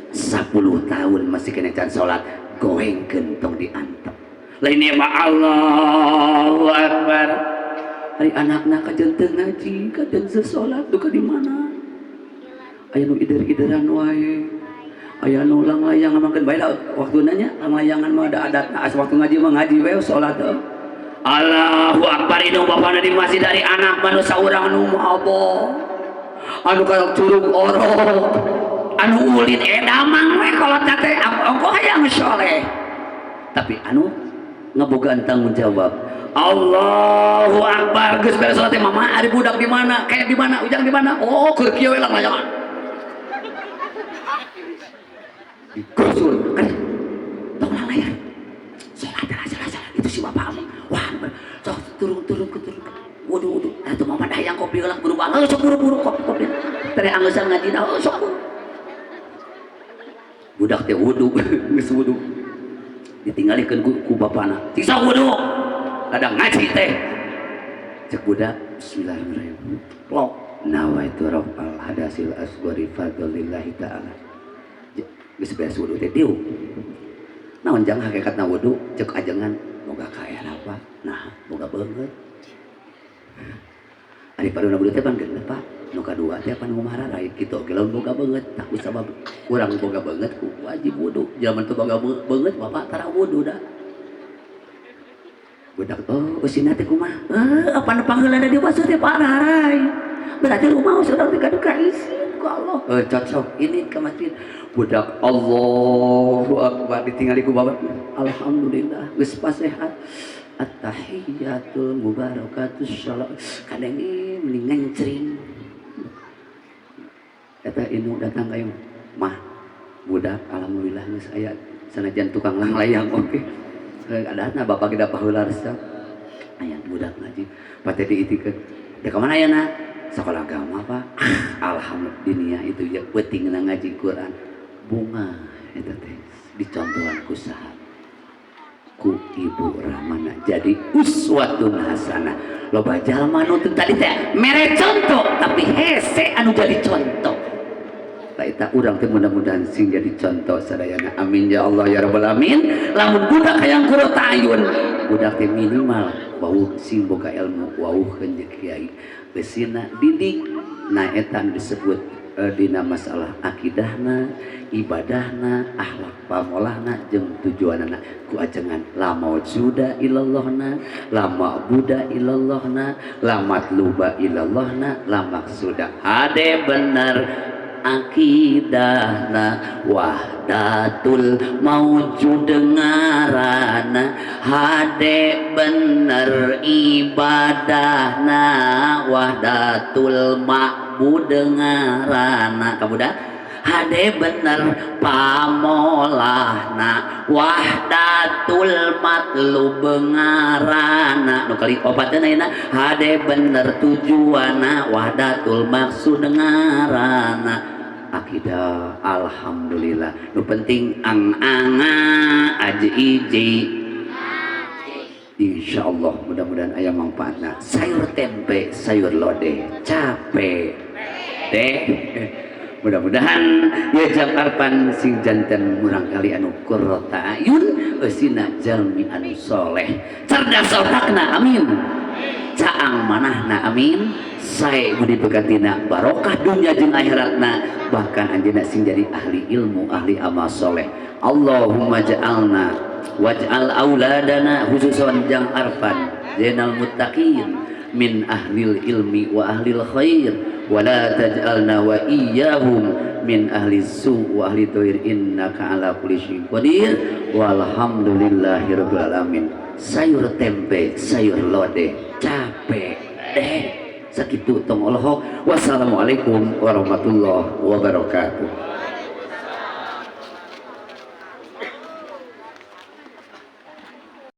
Speaker 1: 10 tahun masih kena can salat, goengkeun, tong diantep. Lain ieu mah Allahu Akbar, hari anakna kajeun teu ngaji, kajeun teu salat, duka di mana aya nu ider-ideran wae, aya nu langlayangan makan bae lah waktu nanya langlayangan mah ada adatna. As waktu ngaji mah ngaji we, salat teu. Allahu Akbar, indung bapana di masjid dari anak manusia urang anu mabok, anu ka curug orok, anu ulin edamang we kolot teh ongkoh hayang soleh, tapi anu ngebogaan tanggung jawab. Allahu Akbar, geus beres salat teh, mama ari budak di mana, kayak di mana, ujang di mana? Oh, keur kieu we langlayangan digosur kan, tong langlayang, salat lah, salat, salat. Itu si bapak wah sok turun turun ke turun, wudu wudu. Nah tuh mama hayang kopi lah, buru buru, sok buru buru kopi kopi tere angeusan ngaji dah. Oh, sok buru. Budak teh wudu, geus wudu ditinggalikeun ku bapana, sisa wudu kadang ngaji teh. Cek budak, bismillahirrahmanirrahim, plok, nawaitu raf'al hadasil asghari fadlillahi ta'ala. Geus beres wudu teh diuk, naon jang hakikatna wudu? Cek ajengan, boga kaera Pak. Nah, boga beungeut. Ari paduna wudu teh pan genep, Pak. Nu kadua teh pan ngumararai kitu oge lamun boga beungeut. Tak sabab urang boga beungeut ku wajib wudu. Zaman teu boga beungeut bapak tara wudu da. Budak, oh, usina teh kumaha? Eh, apa pangheulana di basuh teh pararai. Berarti rumah urang teh kadu isin ku Allah. Eh, cocok ini ke masjid. Budak Allahu Akbar ditinggali ku bapak. Alhamdulillah geus sehat. At-tahiyatul mubarakatus shalat. Kadang ini mending ngencring. Eta indung datang ka imah. Mah, budak alhamdulillah geus aya sanajan tukang langlayang oke. Adana bapak kita paheula resep. Aya budak ngaji. Pate diitikeun. Dek ka mana ayana? Sekolah agama, Pak. Ah, alhamdulillah dunia itu ya pentingna ngaji Quran. Bunga eta teh dicontohan ku saha? Ku Ibu Rahmana jadi uswatun hasanah. Loba jalma nu teu tadi teh mere contoh tapi hese anu jadi contoh. Tah eta urang teh mudah-mudahan sing jadi contoh sadayana. Amin ya Allah ya rabbal alamin. Lamun budak hayang qurrata ayun, budak teh minimal wawuh sing boga ilmu, wawuhkeun jeung kiai. Geusina didik. Nah, eta anu disebut dina masalah akidahna, ibadahna, akhlak pamolahna jeung tujuanana ku ajengan la maujuda illallahna, la ma'buda illallahna, la matluba illallahna, la maksuda. Hade bener akidahna, wahdatul maujud ngarana. Hade bener ibadahna, wahdatul ma'bud ngarana. Kabudak hade bener pamolahna, wahdatul matlub ngarana. Nu kali opatna ayeuna, hade bener tujuanna, wahdatul maksud ngarana. Akidah alhamdulillah nu penting ang anga aji iji. Insyaallah mudah-mudahan aya manfaatna. Sayur tempe, sayur lodeh, capek deh. Mudah-mudahan ya Jang Arpan sing janten murangkalih anu qurrata ayun, eusina jalmi anu soleh, cerdas otakna, amin, caang manahna, amin, sae budi bekatina, barokah dunia jeung akhiratna, bahkan anjeunna sing jadi ahli ilmu, ahli amal soleh. Allahumma ja'alna waj'al auladana, khususon Jang Arfan Zainal Muttaqin, min ahlil ilmi wa ahlil khair, wa la taj'alna wa iyyahum min ahli su wa ahli dhair, innaka ala kulli syai'in qadir, walhamdulillahirabbil alamin. Sayur tempe, sayur lodeh, capek deh. Sakitu, tong olohok. Wassalamualaikum warahmatullahi wabarakatuh.